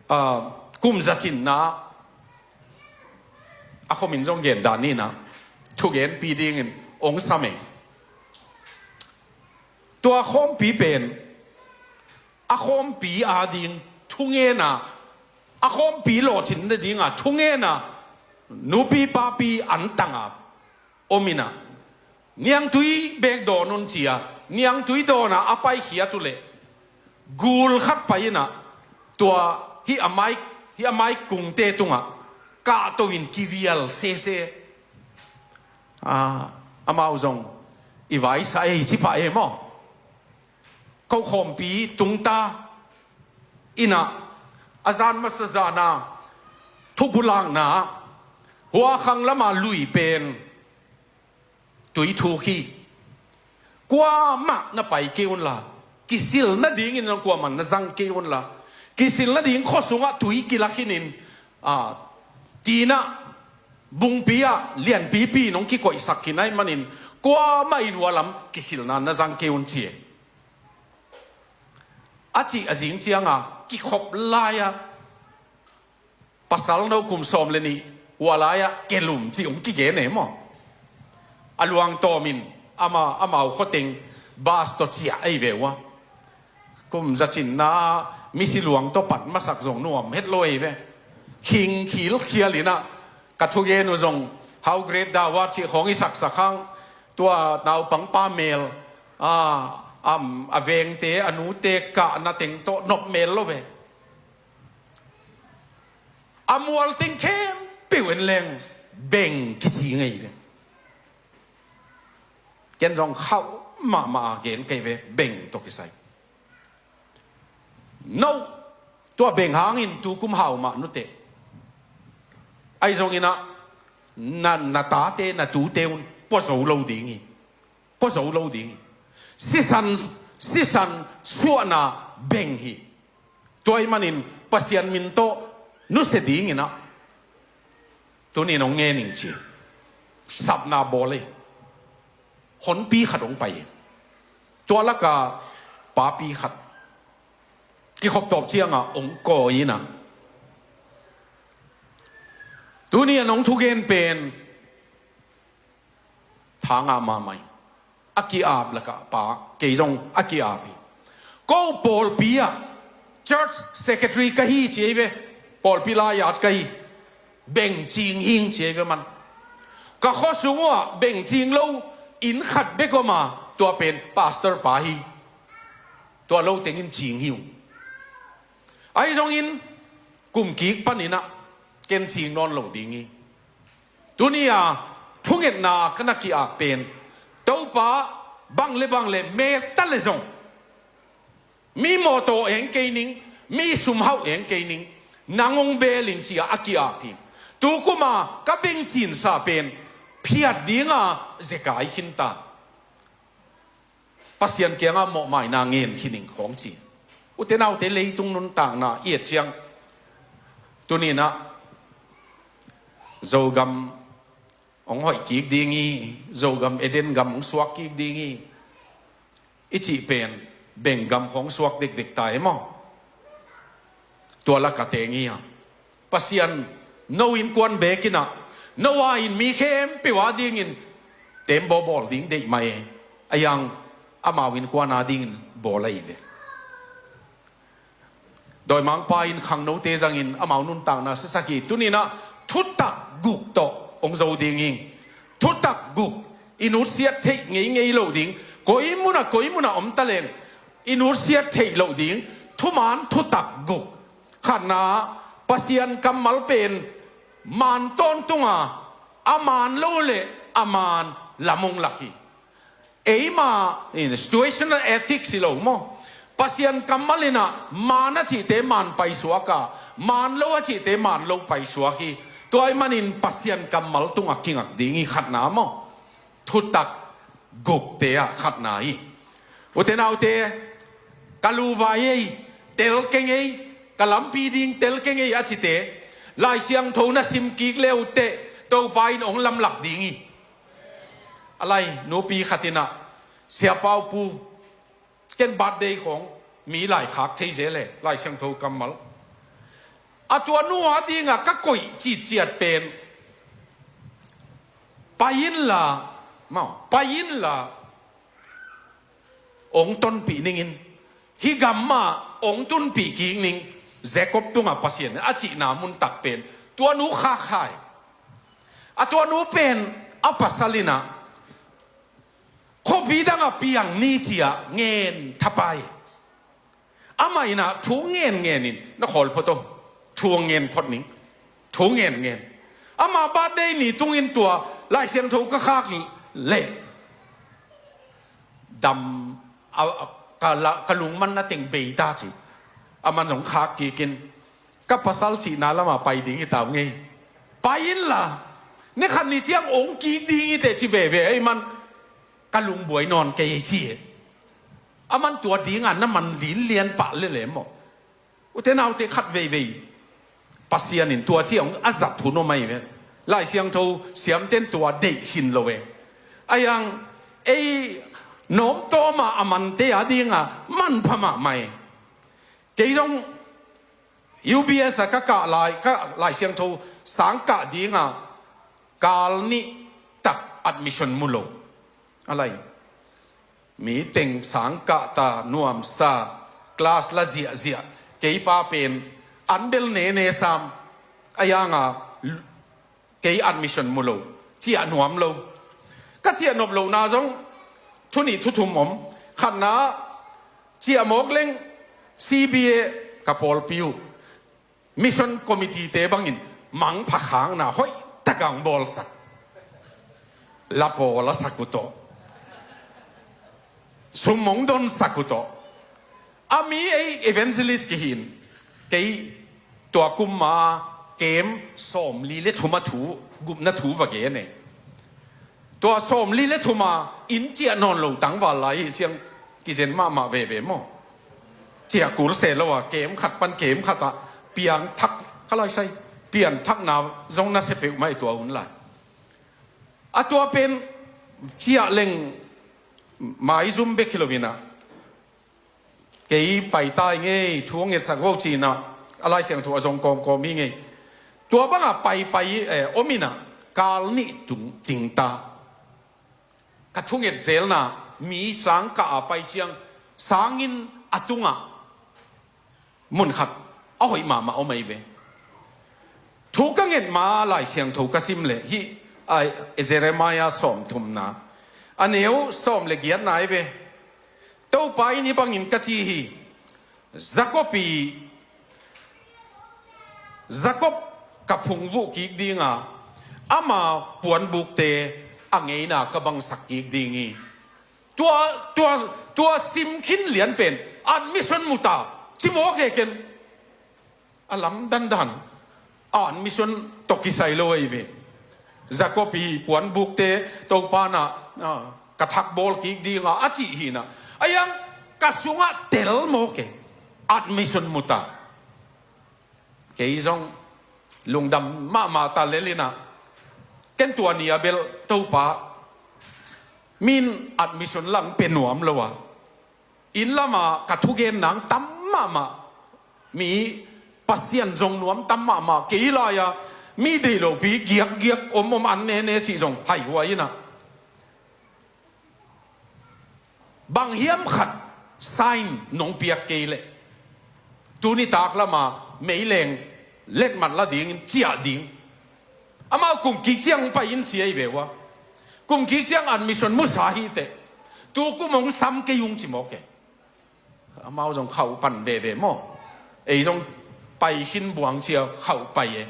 ah, kum za cinna, A khomin zong gen dan inah thugenpi dingin ong sam ei. Tua khawmpi pen a khawmpi ading thungena, a khawmpi lawhcinna dinga thungena nupi papi antanga om inah, niangtui bek dawn un ci-a, niangtui dawna a paikhiat uh leh gul khat pai inah tua hih a mai, hih a mai kungte tungah kahto in kivial sese. Ah, amau zong i vaisa ei ci pah e maw. Ko khawmpi tungta inah a zan masa zana thupulakna huakhang lama lui pen tui thuk hi. Kuamah na pai kei unla, kisil nadingin zong kuamah na zang kei unla, kisil nading khua sungah tui kilak khinin, ah, tinah bungpi ah lianpipi nong kikoihsak khin ahih manin kuamah in hua lam kisilna na zang kei un ci e. A cih a zing cianga kikhop lai-a pasal no kum sawm le nih hua lai-ah kelum cih hong kigen e maw. A luang tawmin ama, amau khuateng bas tawh ciah ei ve uh a. Kum zacinna misi luang tawh pat masak zong nuam het lo ei ve. Khingkhil khial inah ka thugen uh zong how great thou art cih khawng i saksak hang, tua naupangpa mel, a, am, a vengte a nute kahna teng tawh nop mel lo ve. A mual teng khempeuh en leng beng kici ngei ve. Ken zong khauh mahmah a gen kei ve, beng tawh kisai. No, tua beng hangin tukum hau mah nute. Ahi zongin ah na, na tate na tute un pua zo lo ding hi. Pua zo lo ding hi. Sisan, sisan suahna beng hi. Tua ahih manin Pasian min tawh nusia dingin ah tuni in hong ngen ing ci. Sapna bawl ei. Honpi khat hong pai. Tua laka papi khat kikhop tawp cianga hong kawi inah, tuni in hong thugen pen tha ngah mahmah hi. A ki-ap lakah pa, kei zong a ki-ap hi. Ko pawlpi ah church secretary ka hi ci ei ve. Pawlpi lai-at ka hi. Beng cing hing ci ei ve man. Ka khua sung uh ah beng cing lo inn khat bek om a, tua pen pastor pa hi. Tua lo tengin cing hi uh. Ahi zongin kum kik panin ah ken cing nawn lo ding hi. Tuni a thungetna ka na ki-ap pen, Topa, bang le bang le me ta le zong, mi mawtaw eng kei ning, mi sumhauh eng kei ning, nang hong bel ing ci-a a ki-ap hi. Tukuma ka bengcinsa pen phiat dinga zekai khin ta. Pasian kiangah mawhmaina ngen khin ing khawng ci. Ute naute, leitung nuntakna i et ciang, tuni in ah Zogam hong hoih kik ding hi, Zogam Eden gam hong suak kik ding hi, i cih pen beng gam khawng suak dekdek ta hi maw? Tua laka teng hi a. Pasian no innkuan bekin ah, no a in mi khempeuh a dingin tembaw bawl ding deih mah e. A yang amau innkuan a dingin bawl ahi ve. Dawimangpa in khangnote zangin amau nuntakna siasak hi. Tuni in ah thutak guk tawh hong zo ding hi. Thutak guk, i nutsiat theih ngeingei loh ding. Koi munah, koi munah om ta leng i nutsiat theih loh ding thuman thutak guk. Khatna, Pasian kammal pen maan tawntunga, a maan lo le a maan lam hong lak hi. Eima in situational ethics hi lo maw? Pasian kammal in ah maan a cihte maan paisuak a, maan lo a cihte maan lo paisuak hi. Tua ahih manin Pasian kammal tungah kingak ding hi, khatna maw? Thutak gukte ah khatna hi. Ute naute, ka luvai ei, tel keng ei, ka lampi ding tel keng ei a cite, Lai Siangtho na sim kik le uh teh Topa in hong lamlak ding hi. A lai nupi khat in ah, Sia Pau Pu, ken birthday khawng mi laikhak thei zel e, Lai Siangtho kammal. A tua nu a dingah ka koih citciat pen Pai inla, mau, pai inla, ong tonpih ningin, hih gam mah ong tunpih kik ning, Jacob tungah Pasian a cihna mun tak pen tua nu khakkhai. A tua nu pen a pasal inah khuapi dangah piang ni ciah ngen thapai. Amah inah thu ngen ngenin na khawl phot aw. Thu ngen phot ning. Thu ngen ngen. Amah birthday ni tungin tua Lai Siangtho ka khak leh dam a, a, ka, la, ka lungmanna teng bei ta ci. Aman zong khak kikin ka pasal cihna lamah pai ding hi tau ngei. Pai inla, ni khat ni ciang ong kik ding hi teh ci veve ei man ka lungbuai nawn kei ci. Aman tua dinga na man linlian pah lele maw? Ute naute khat veivei Pasian in tua ci ong a zat hun om ahi ve. Lai Siangtho siamten tua deih hin lo ve. Ayang ei nawmtawma a mante a dinga manpha mahmah e. Kei zong U B S a ka kah lai, ka Lai Siangtho sang kah dinga kal nih tak admission mu lo. A lai mi teng sang kah ta nuamsa, class la ziahziah, kei pa pen an bel nene sam. A yanga kei admission mu lo, ciah nuam lo. Ka ciah nop lohna zong thu nih thu thum om. Khatna, ciah mawk leng C B A ka pawlpi uh mission committee te bangin mangpha khakna hoih takang bawlsak. La pawl a sak uh tawh, sum mong donsak uh tawh. A mi ei evangelist kihin, kei tua kumma kem sawmli le thuma thu, gupna thu va gen e. Tua sawmli le thuma inn ciah nawn lo tangval lai hi ciang kizen mahmah veve maw? Ciah kul se lo a kem khat pan kem khat ah piang thak, ka lai sai, pian thakna zong na se peuhmah i tua hun lai. A tua pen ciah leng maizum bek hi lo inah kei pai tai ngei, thu a ngetsak vo cinah a Lai Siangtho a zong kawmkawm hi ngei. Tua bangah paipai eh, om inah kal nih tung cingta. Ka thunget zelna mi sang kah a pai ciang sangin a tungah mun khat a hoih mahmah om ahi ve. Thu ka nget ma Lai Siangtho ka sim leh hih a Jeremiah sawmthumna a neu sawm le giatna ahi ve. Topa in hih bangin ka ci hi. Jacob i, Jacob ka phungvuh kik dinga, ama puanbukte a ngeina ka bangsak kik ding hi. Tua, tua, tua sim khin lian pen admission mu ta ci mawk he ken. A lam dandan admission tawh kisai lo ahi ve. Jacob i puanbukte Topa na, ah, ka thak bawl kik dinga a cih hinah a yang ka sungah tel mawk e. Admission mu ta. Kei zong lungdam mahmah ta lel inah ken tua ni a bel Topa, min admission lang pe nuam lo a, inn lama ka thugen nang tam mahmah. Mi Pasian zong nuam tam mahmah, kei lai-a mi deih lopi giakgiak om om an nene cih zong haihuai inah bang hiam khat sign nong piak kei leh tuni tak lama meileng letmat la dingin ciah ding. Amau kum kik siang pai in ci ahi ve ua. Kum kik siang admission musa hi teh. Tu kum hong sam kei ung ci mawk e. Amau zong khauh pan veve maw? Ei zong pai khin buang cia khauh pai e.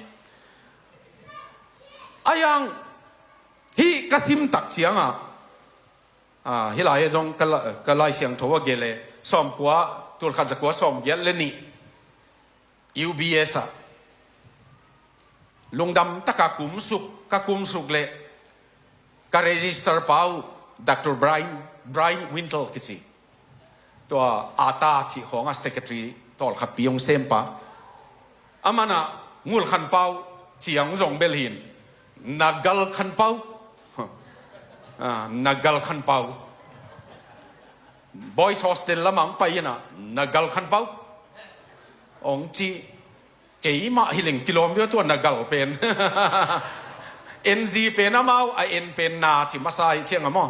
A yang hih ka sim tak ciangah, ah, hih lai zong ka la-, ka Lai Siangtho a gele sawmkua, tulkhat zakua sawmgiat le nih. U B S ah lungdam taka kumsuk, ka kumsuk leh ka register pau Doctor Brian, Brian Wintle kici. Tua ata cih khawngah secretary tawlkhatpi hong sempa. Amanah Ngul Khan Pau ciang zong bel hin. Na gal khan pau. Ah, na gal khan pau. Boys hostel lamah hong pai inah na gal khan pau. Hong ci, keimah hileng kilawm veu tua na gal pen. N G pen amau a N pen na ci masa hi ciang a maw.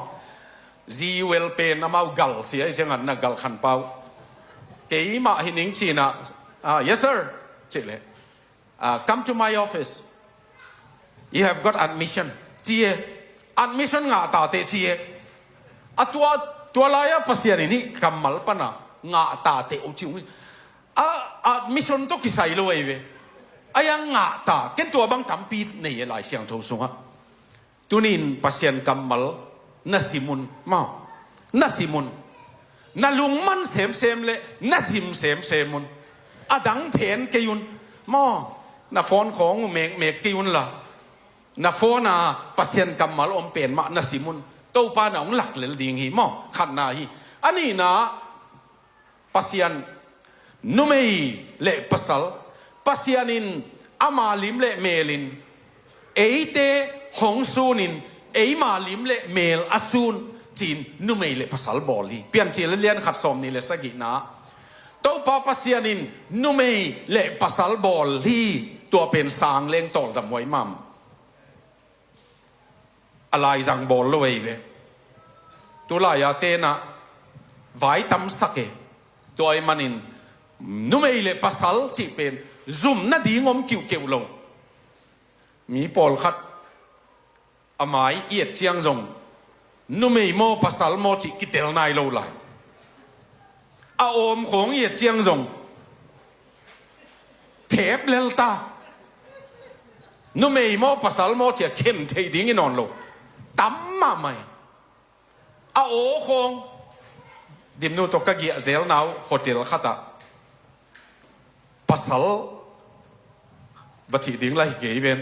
G well pen amau gal ci ahi ciang a na gal khan pau. Keimah hi ning cina, ah, "Yes, sir," ci le. "Ah, come to my office. You have got admission," ci e. "Admission ngah ta teh," ci e. A tua, tua lai-a Pasian in hih kammal pana ngah ta teh uh ci ung. A, admission tawh kisai lo ahi ve. A yang ngah ta, ken tua bang tampi nei e Lai Siangtho sungah. Tunin Pasian kammal na sim un, maw. Na sim un. Na lungman semsem le na sim semsem un. A dang phen kei un, maw. Na phone khawng uh mekmek kei un la, na phone a Pasian kammal om pen mah na sim un. Topa na hong lak lel ding hi, maw. Khatna hi. A nihna, Pasian, numei le pasal, Pasian in ama lim le mel in eite hong sun in, eima lim le mel a sun ci-in numei le pasal bawl hi. Piancil a lian khat sawm nih le sagihna, Topa Pasian in numei le pasal bawl hi. Tua pen sang leng tawldam huai mahmah. A laizang bawl lo ei ve. Tulai-a tenah vai tamsak e. Tua ahih manin numei le pasal cih pen zum nading om kiuhkeuh lo. Mi pawlkhat a mai i et ciang zong numei maw pasal maw cih kitel nai lo lai. A awm khawng i et ciang zong thep lel ta. Numei maw pasal maw cia khen thei ding i nawn lo. Tam mahmah hi. A aw khawng, Dimnu tawh ka giah zelna uh hotel khatah pasal va cih ding la hi kei ven.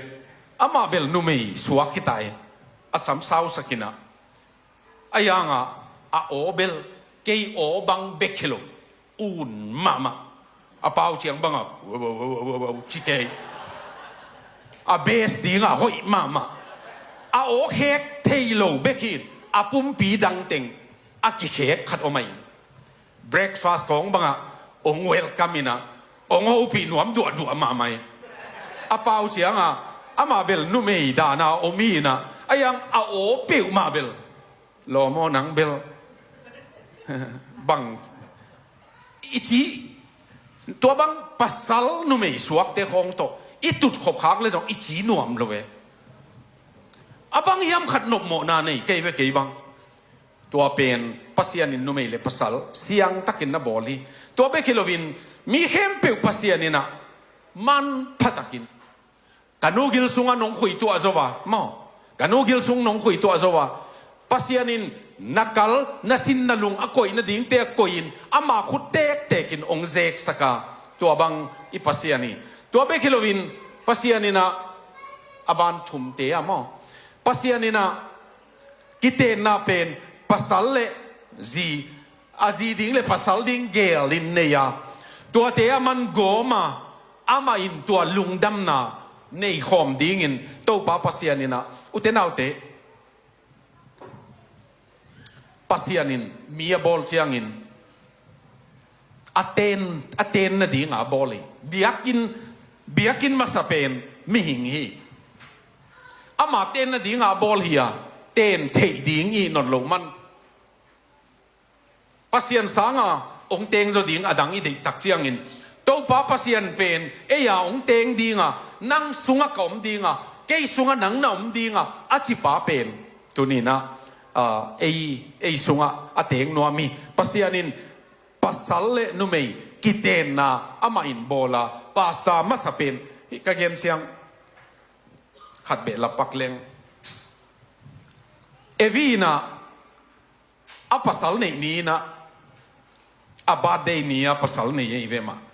Amah bel numei suak hi ta e. A sam sausak inah, a yangah a aw bel kei aw bang bek hi lo, un mahmah. A pau ciang bangah wow, wow, wow, wow, wow, ci kei. A best dingah hoih mahmah. A aw khek thei lo bek hi in a pumpi dangteng a kikhek khat om ahi. Breakfast khawng bangah hong welcome inah hong hopih nuam duahduah mahmah hi. A pau ciangah amah bel numei dana om hi inah, a yang a aw peuhmah bel lawm aw nang bel bang i ci. Tua bang pasal numei suakte khawng tawh i tutkhop khak le zong i ci nuam lo e. A bang hiam khat nopmawhna nei kei ve kei bang. Tua pen Pasian in numei le pasal siangtakin na bawl hi. Tua bek hi loin mi khempeuh Pasian inah manphatakin, ka nu gil sungah nong khuituah zo a maw, ka nu gil sung nong khuituah zo a, Pasian in na kal, na sin, na lung a koih nadingte a koih in ama khut tektekin hong zeksak a, tua bang i Pasian hi. Tua bek hi loin Pasian inah a ban thumte a maw, Pasian inah kitenna pen pasal le zi, a zi ding le pasal ding geel in nei a, tuate a man gawm a, amah in tua lungdamna nei khawm dingin Topa Pasian inah, ute naute, Pasian in mi a bawl ciangin a ten, a ten nadinga a bawl hi. Biakinn, biakinn masa pen mihing hi. Ama ten nadinga a bawl hi a, ten theih ding i nawn lo man. Pasian sanga hong teng zaw ding a dang i deihtak ciangin, Topa Pasian pen ei-a hong teng dinga, nang sungah ka om dinga, kei sungah nang na om dinga a cipa pen tuninah, ah, ei, ei sungah a teng nuam hi. Pasian in pasal le numei kitenna amah in bawl a, pastor masa pen hih ka gen ciang khat beh lapak leng. Evi inah a pasal neih ni inah, a birthday ni a pasal nei ei ve mah.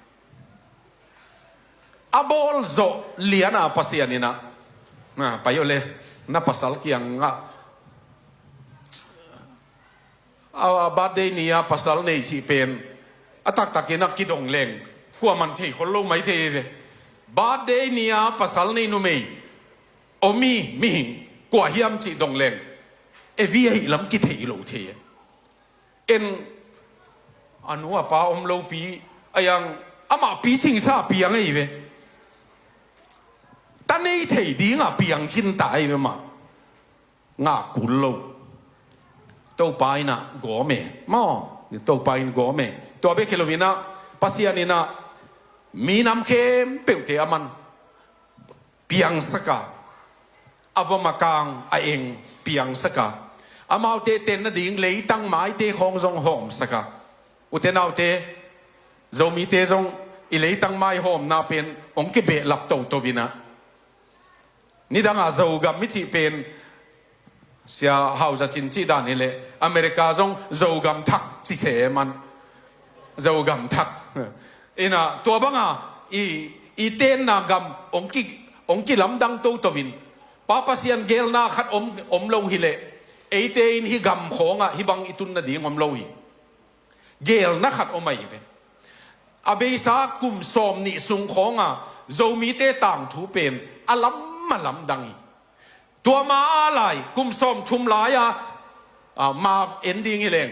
A bawl zawh liana Pasian inah, na pai aw le, na pasal kiangah a birthday ni a pasal nei cih pen a taktakin a kidong leng kuaman thei khol lo mai thei ei ve. Birthday ni a pasal nei numei om hi, mihing kua hiam cih dong leng, Evi ahih lam kithei lo thei e. En, a nu a pa om lopi a yang, amah picingsa piang ei ve. ta nei thei dinga piang khin ta ahi ve mah. Ngah kul lo. Topa in ah gawm e maw. Topa in gawm e. Tua bek hi lo in ah Pasian in ah minam khempeuhte a man piangsak a, a vom a kang a eng piangsak a, amaute ten nading leitang maite khawng zong hawmsak a. Ute naute, Zomite zong i leitang mai hawmna pen hong kibehlap toto in ah, nidanga Zogam i cih pen Sia Hau Za Cin cih dan hileh America zong Zogam thak ci se man. Zogam thak. In ah tua banga i, i tenna gam hong ki, hong kilamdang toto in, Pa Pasian geelna khat om, om lo hileh eite in hih gam khawngah hih bang i tun nading om lo hi. Geelna khat om ahi ve. A beisa kum sawm nih sung khawnga Zomite tangthu pen a lam a lamdang hi. Tua ma a lai kum sawm thum lai-a, a, ma en ding hi leng,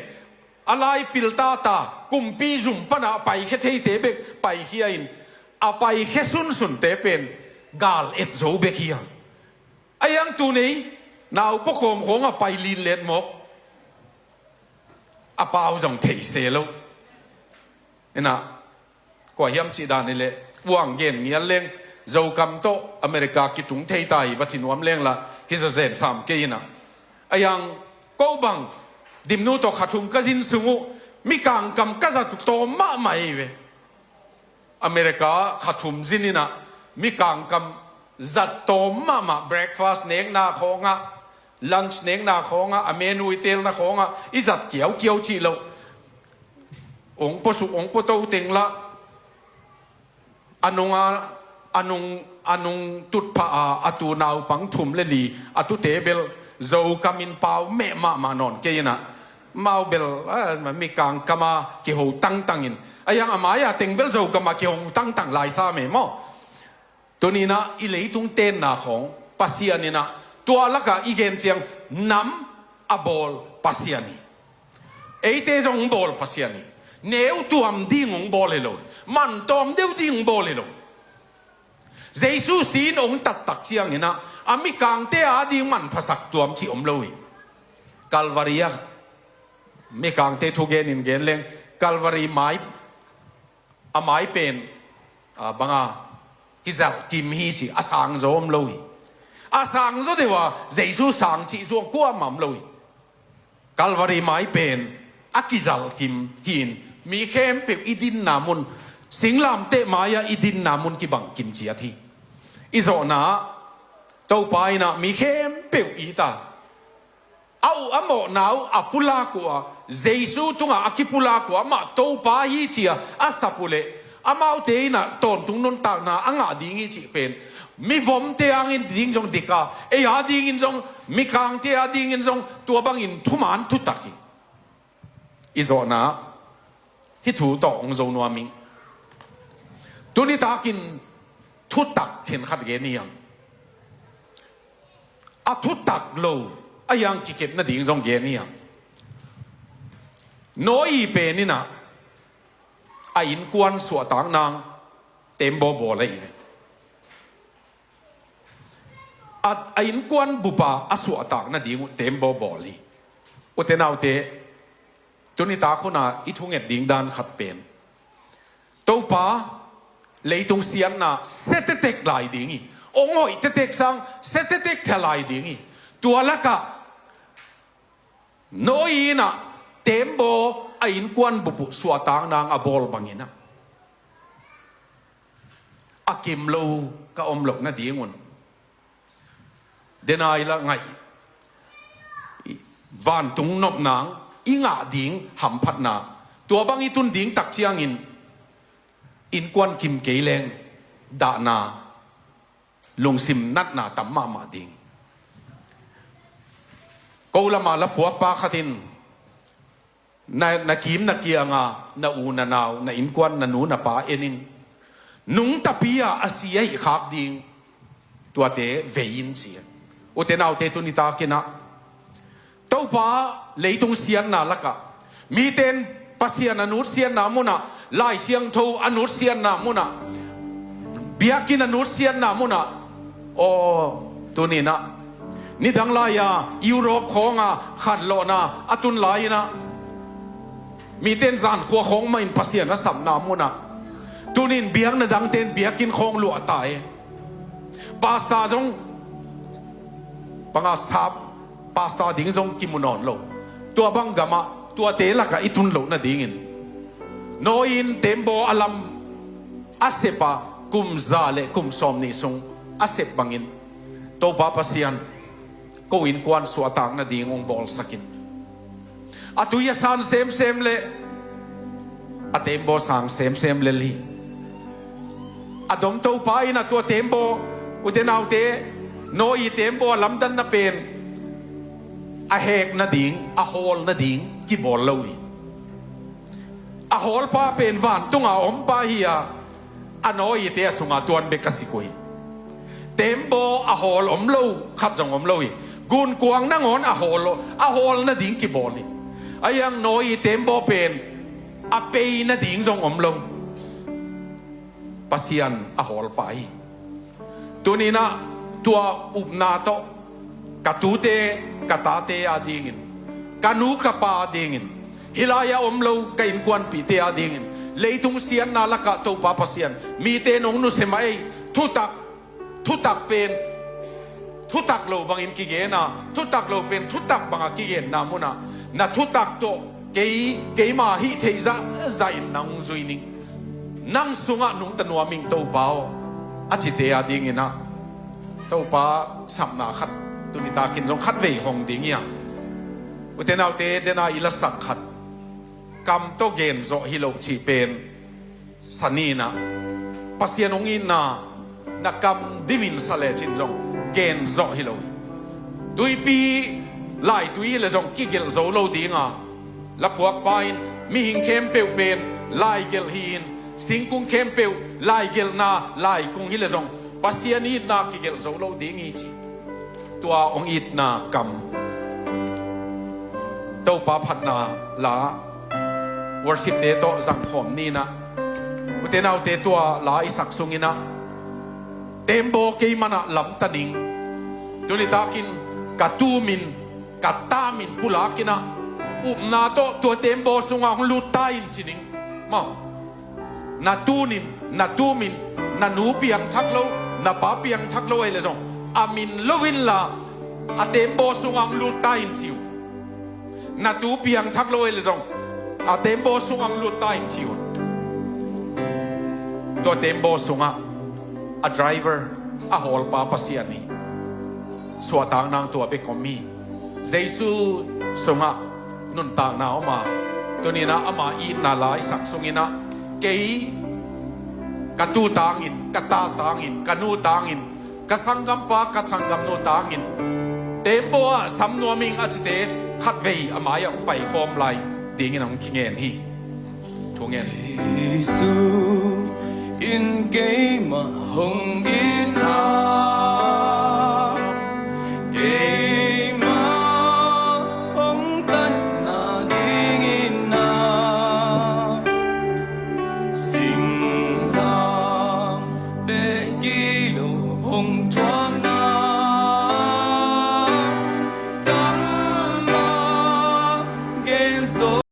a lai piltata kumpi zum pana paikhia theite bek paikhia in, a paikhia sunsunte pen gal et zo bek hi a. A iang tu nei nau pawkawm khawnga pai lin let mawk. A pau zong thei se lo. Ina, kua hiam cih dan hileh uang gen ngial leng, Zokam tawh America kitung thei ta hi va ci nuam leng la, hi zaw zen sam kei ina. A iang ko bang Dimnu tawh kha thum ka zin sung uh, Mikang kam ka zat tawm mahmah hi ve. America kha thum zin ina Mikang kam zat tawm mahmah, breakfast nekna khawngah, lunch nekna khawngah, a menu i telna khawngah i zat kiaukiau cih loh. Ong pua suk, ong pua to teng lah. A nunga, a nung, a nung tutphah a, a tu naupang thum le li, a tute bel Zokam in pau meh mahmah nawn kei ina. Mau bel, a, Mikang kama kiho tangtang in. A iang a mai-a teng bel Zokam a kiho tangtang lai sa meh maw. Tuni ina i leitung tenna khawng Pasian ina tua laka i gen ciang nam a bawl Pasian hi. Eite zong hong bawl Pasian hi. Neu tuam ding hong bawl hi lo. Man tawm deuh ding hong bawl hi lo. Jesu sin hong tattak ciang ina a Mikangte a ding manphasak tuam cih om lo hi. Calvary a Mikangte thugen in gen leng Calvary mai a mai pen, a, banga kizalh kim hi ci, a sangzaw om lo hi. A sangzaw deuh a Jesu sang cih zuang kuamah om lo hi. Calvary mai pen a kizalh kim hi in mi khempeuh i dinna mun, singlamteh mai-ah i dinna mun kibang kim ciat hi. I zawhna ah Topa ina mi khempeuh i ta a uh a mawhna uh a pulak uh a, Jesu tungah a kipulak uh a, amah Topa hi cia a sap uh leh amaute ina tawntung nuntakna a ngah ding hi cih pen mivomte angin ding zong dik a, ei a dingin zong, Mikangte a dingin zong tua bangin thuman thutak hi. I zawhna hih thu tawh hong zo nuam ing. Tuni takin thutak khenkhat gen hi hang. A thutak lo a iang kikep nading zong gen hi hang. Noah pen ina a innkuan suahtak nang tembaw bawl ahi ve. A, a innkuan bupa a suahtak nading uh tembaw bawl hi. Ute naute, tuni tak huna i thunget ding dan khat pen Topa leitung siatna setetek lai ding hi. Ong hoih tetek sang setetek thei lai ding hi. Tua lakah Noah ina tembaw a innkuan bup uh suahtak nang a bawl bangin a, a kim lo ka om loh nadingun denai la ngaih, vantung nopna i ngah ding hamphatna, tua bang i tun ding tak ciangin innkuan kim kei leng dahna, lungsim natna tam mahmah ding. Ko lama la phuakpa khat in na, na kim na kianga na u na nau, na innkuan, na nu na pa en in, nungtapi a a si ahi khak ding tuate vei in ci. Ute naute, tuni takin a Topa leitung siatna lakah, miten Pasian a nutsiatna munah, Lai Siangtho a nutsiatna munah, biakinn a nutsiatna munah, Aw, tuninah nidang lai-a Europe khawnga khanlawhna a tun lai-inah mite in zankhua khawng mahin Pasian a sapna munah tunin biakna dangte in biakinn khawng luahta e. Pastor zong banga sap, pastor ding zong kimu nawn lo. Tua bang gamah tuate lakah i tun loh nadingin Noah in tembaw a lam a sep a kum za le kum sawm nih sung a sep bangin Topa Pasian ko innkuan suahtak nading hong bawlsakin a tui a san semsem le a tembaw sang semsem lel hi. A dom Topa in a tua tembaw, ute naute, Noah tembaw a lamdanna pen a hek nading, a hawl nading kibawl lo hi. A hawlpa pen vantunga ompa hi-a a Noah te a sunga tuan bek a sik uh hi. Tembaw a hawl om lo khat zong om lo hi. Gunkuang nangawn a hawl, a hawl nading kibawl hi. A hiang Noah tembaw pen a pei nading zong om lo. Pasian a hawlpa hi. Tuninah tua upna tawh ka tute ka tate a dingin, ka nu ka pa a dingin, hih lai-a om lo ka innkuanpihte a dingin, leitung siatna lakah Topa Pasian mite nong nusia mah ei. Thutak, thutak pen thutak lo bangin kigena, thutak lo pen thutak banga kigenna munah na thutak tawh kei, keima hih theih zahzah in nang zui ning. Nang sungah nungta nuam ing Topa aw, a cite a dinginah Topa sapna khat tunitakin zong khatvei hong ding hi a. Ute naute, dena i lasak khat, kam tawh genzawh hi lo cih pen saninah Pasian hong itna na kam dimin sa lecin zong genzawh hi lo hi. Tuipi laitui hi le zong kigelh zo lo dinga laphuakpa in mihing khempeuh pen laigelh hi-in, singkung khempeuh laigelhna laikung hi le zong Pasian itna kigelh zo lo ding hi ci. Tua hong itna kam Topa phatna la worshipte tawh zangkhawm ninah, ute naute, tua la i sak sunginah tembaw kei manah lamta ning. Tunitakin ka tumin, ka tamin pulakinah upna tawh tua tembaw sungah hong lut ta in ci ning. Maw, na tunin, na tumin, na nu piangthak lo, na pa piangthak lo ahih le zong a min lo inla a tembaw sungah hong lut ta in ci uh. Na tu piangthak lo ahih le zong a tembaw sungah hong lut ta in ci uh. Tua tembaw sungah a driver, a hawlpa Pasian hi. Suahtakna tua bek om hi. Jesu sungah nuntakna om a, tuninah ama itna la i sak sunginah kei ka tu tangin, ka ta tangin, ka nu tangin, ka sanggampa, ka sanggamnu tangin tembaw ah sam nuam ing a cite khatvei a mai-ah hong paikhawm lai dingin hong kingen hi. Thu ngen. Jesu in keimah hong itna, keimah hong tatna dingin na singlam pek kilo hong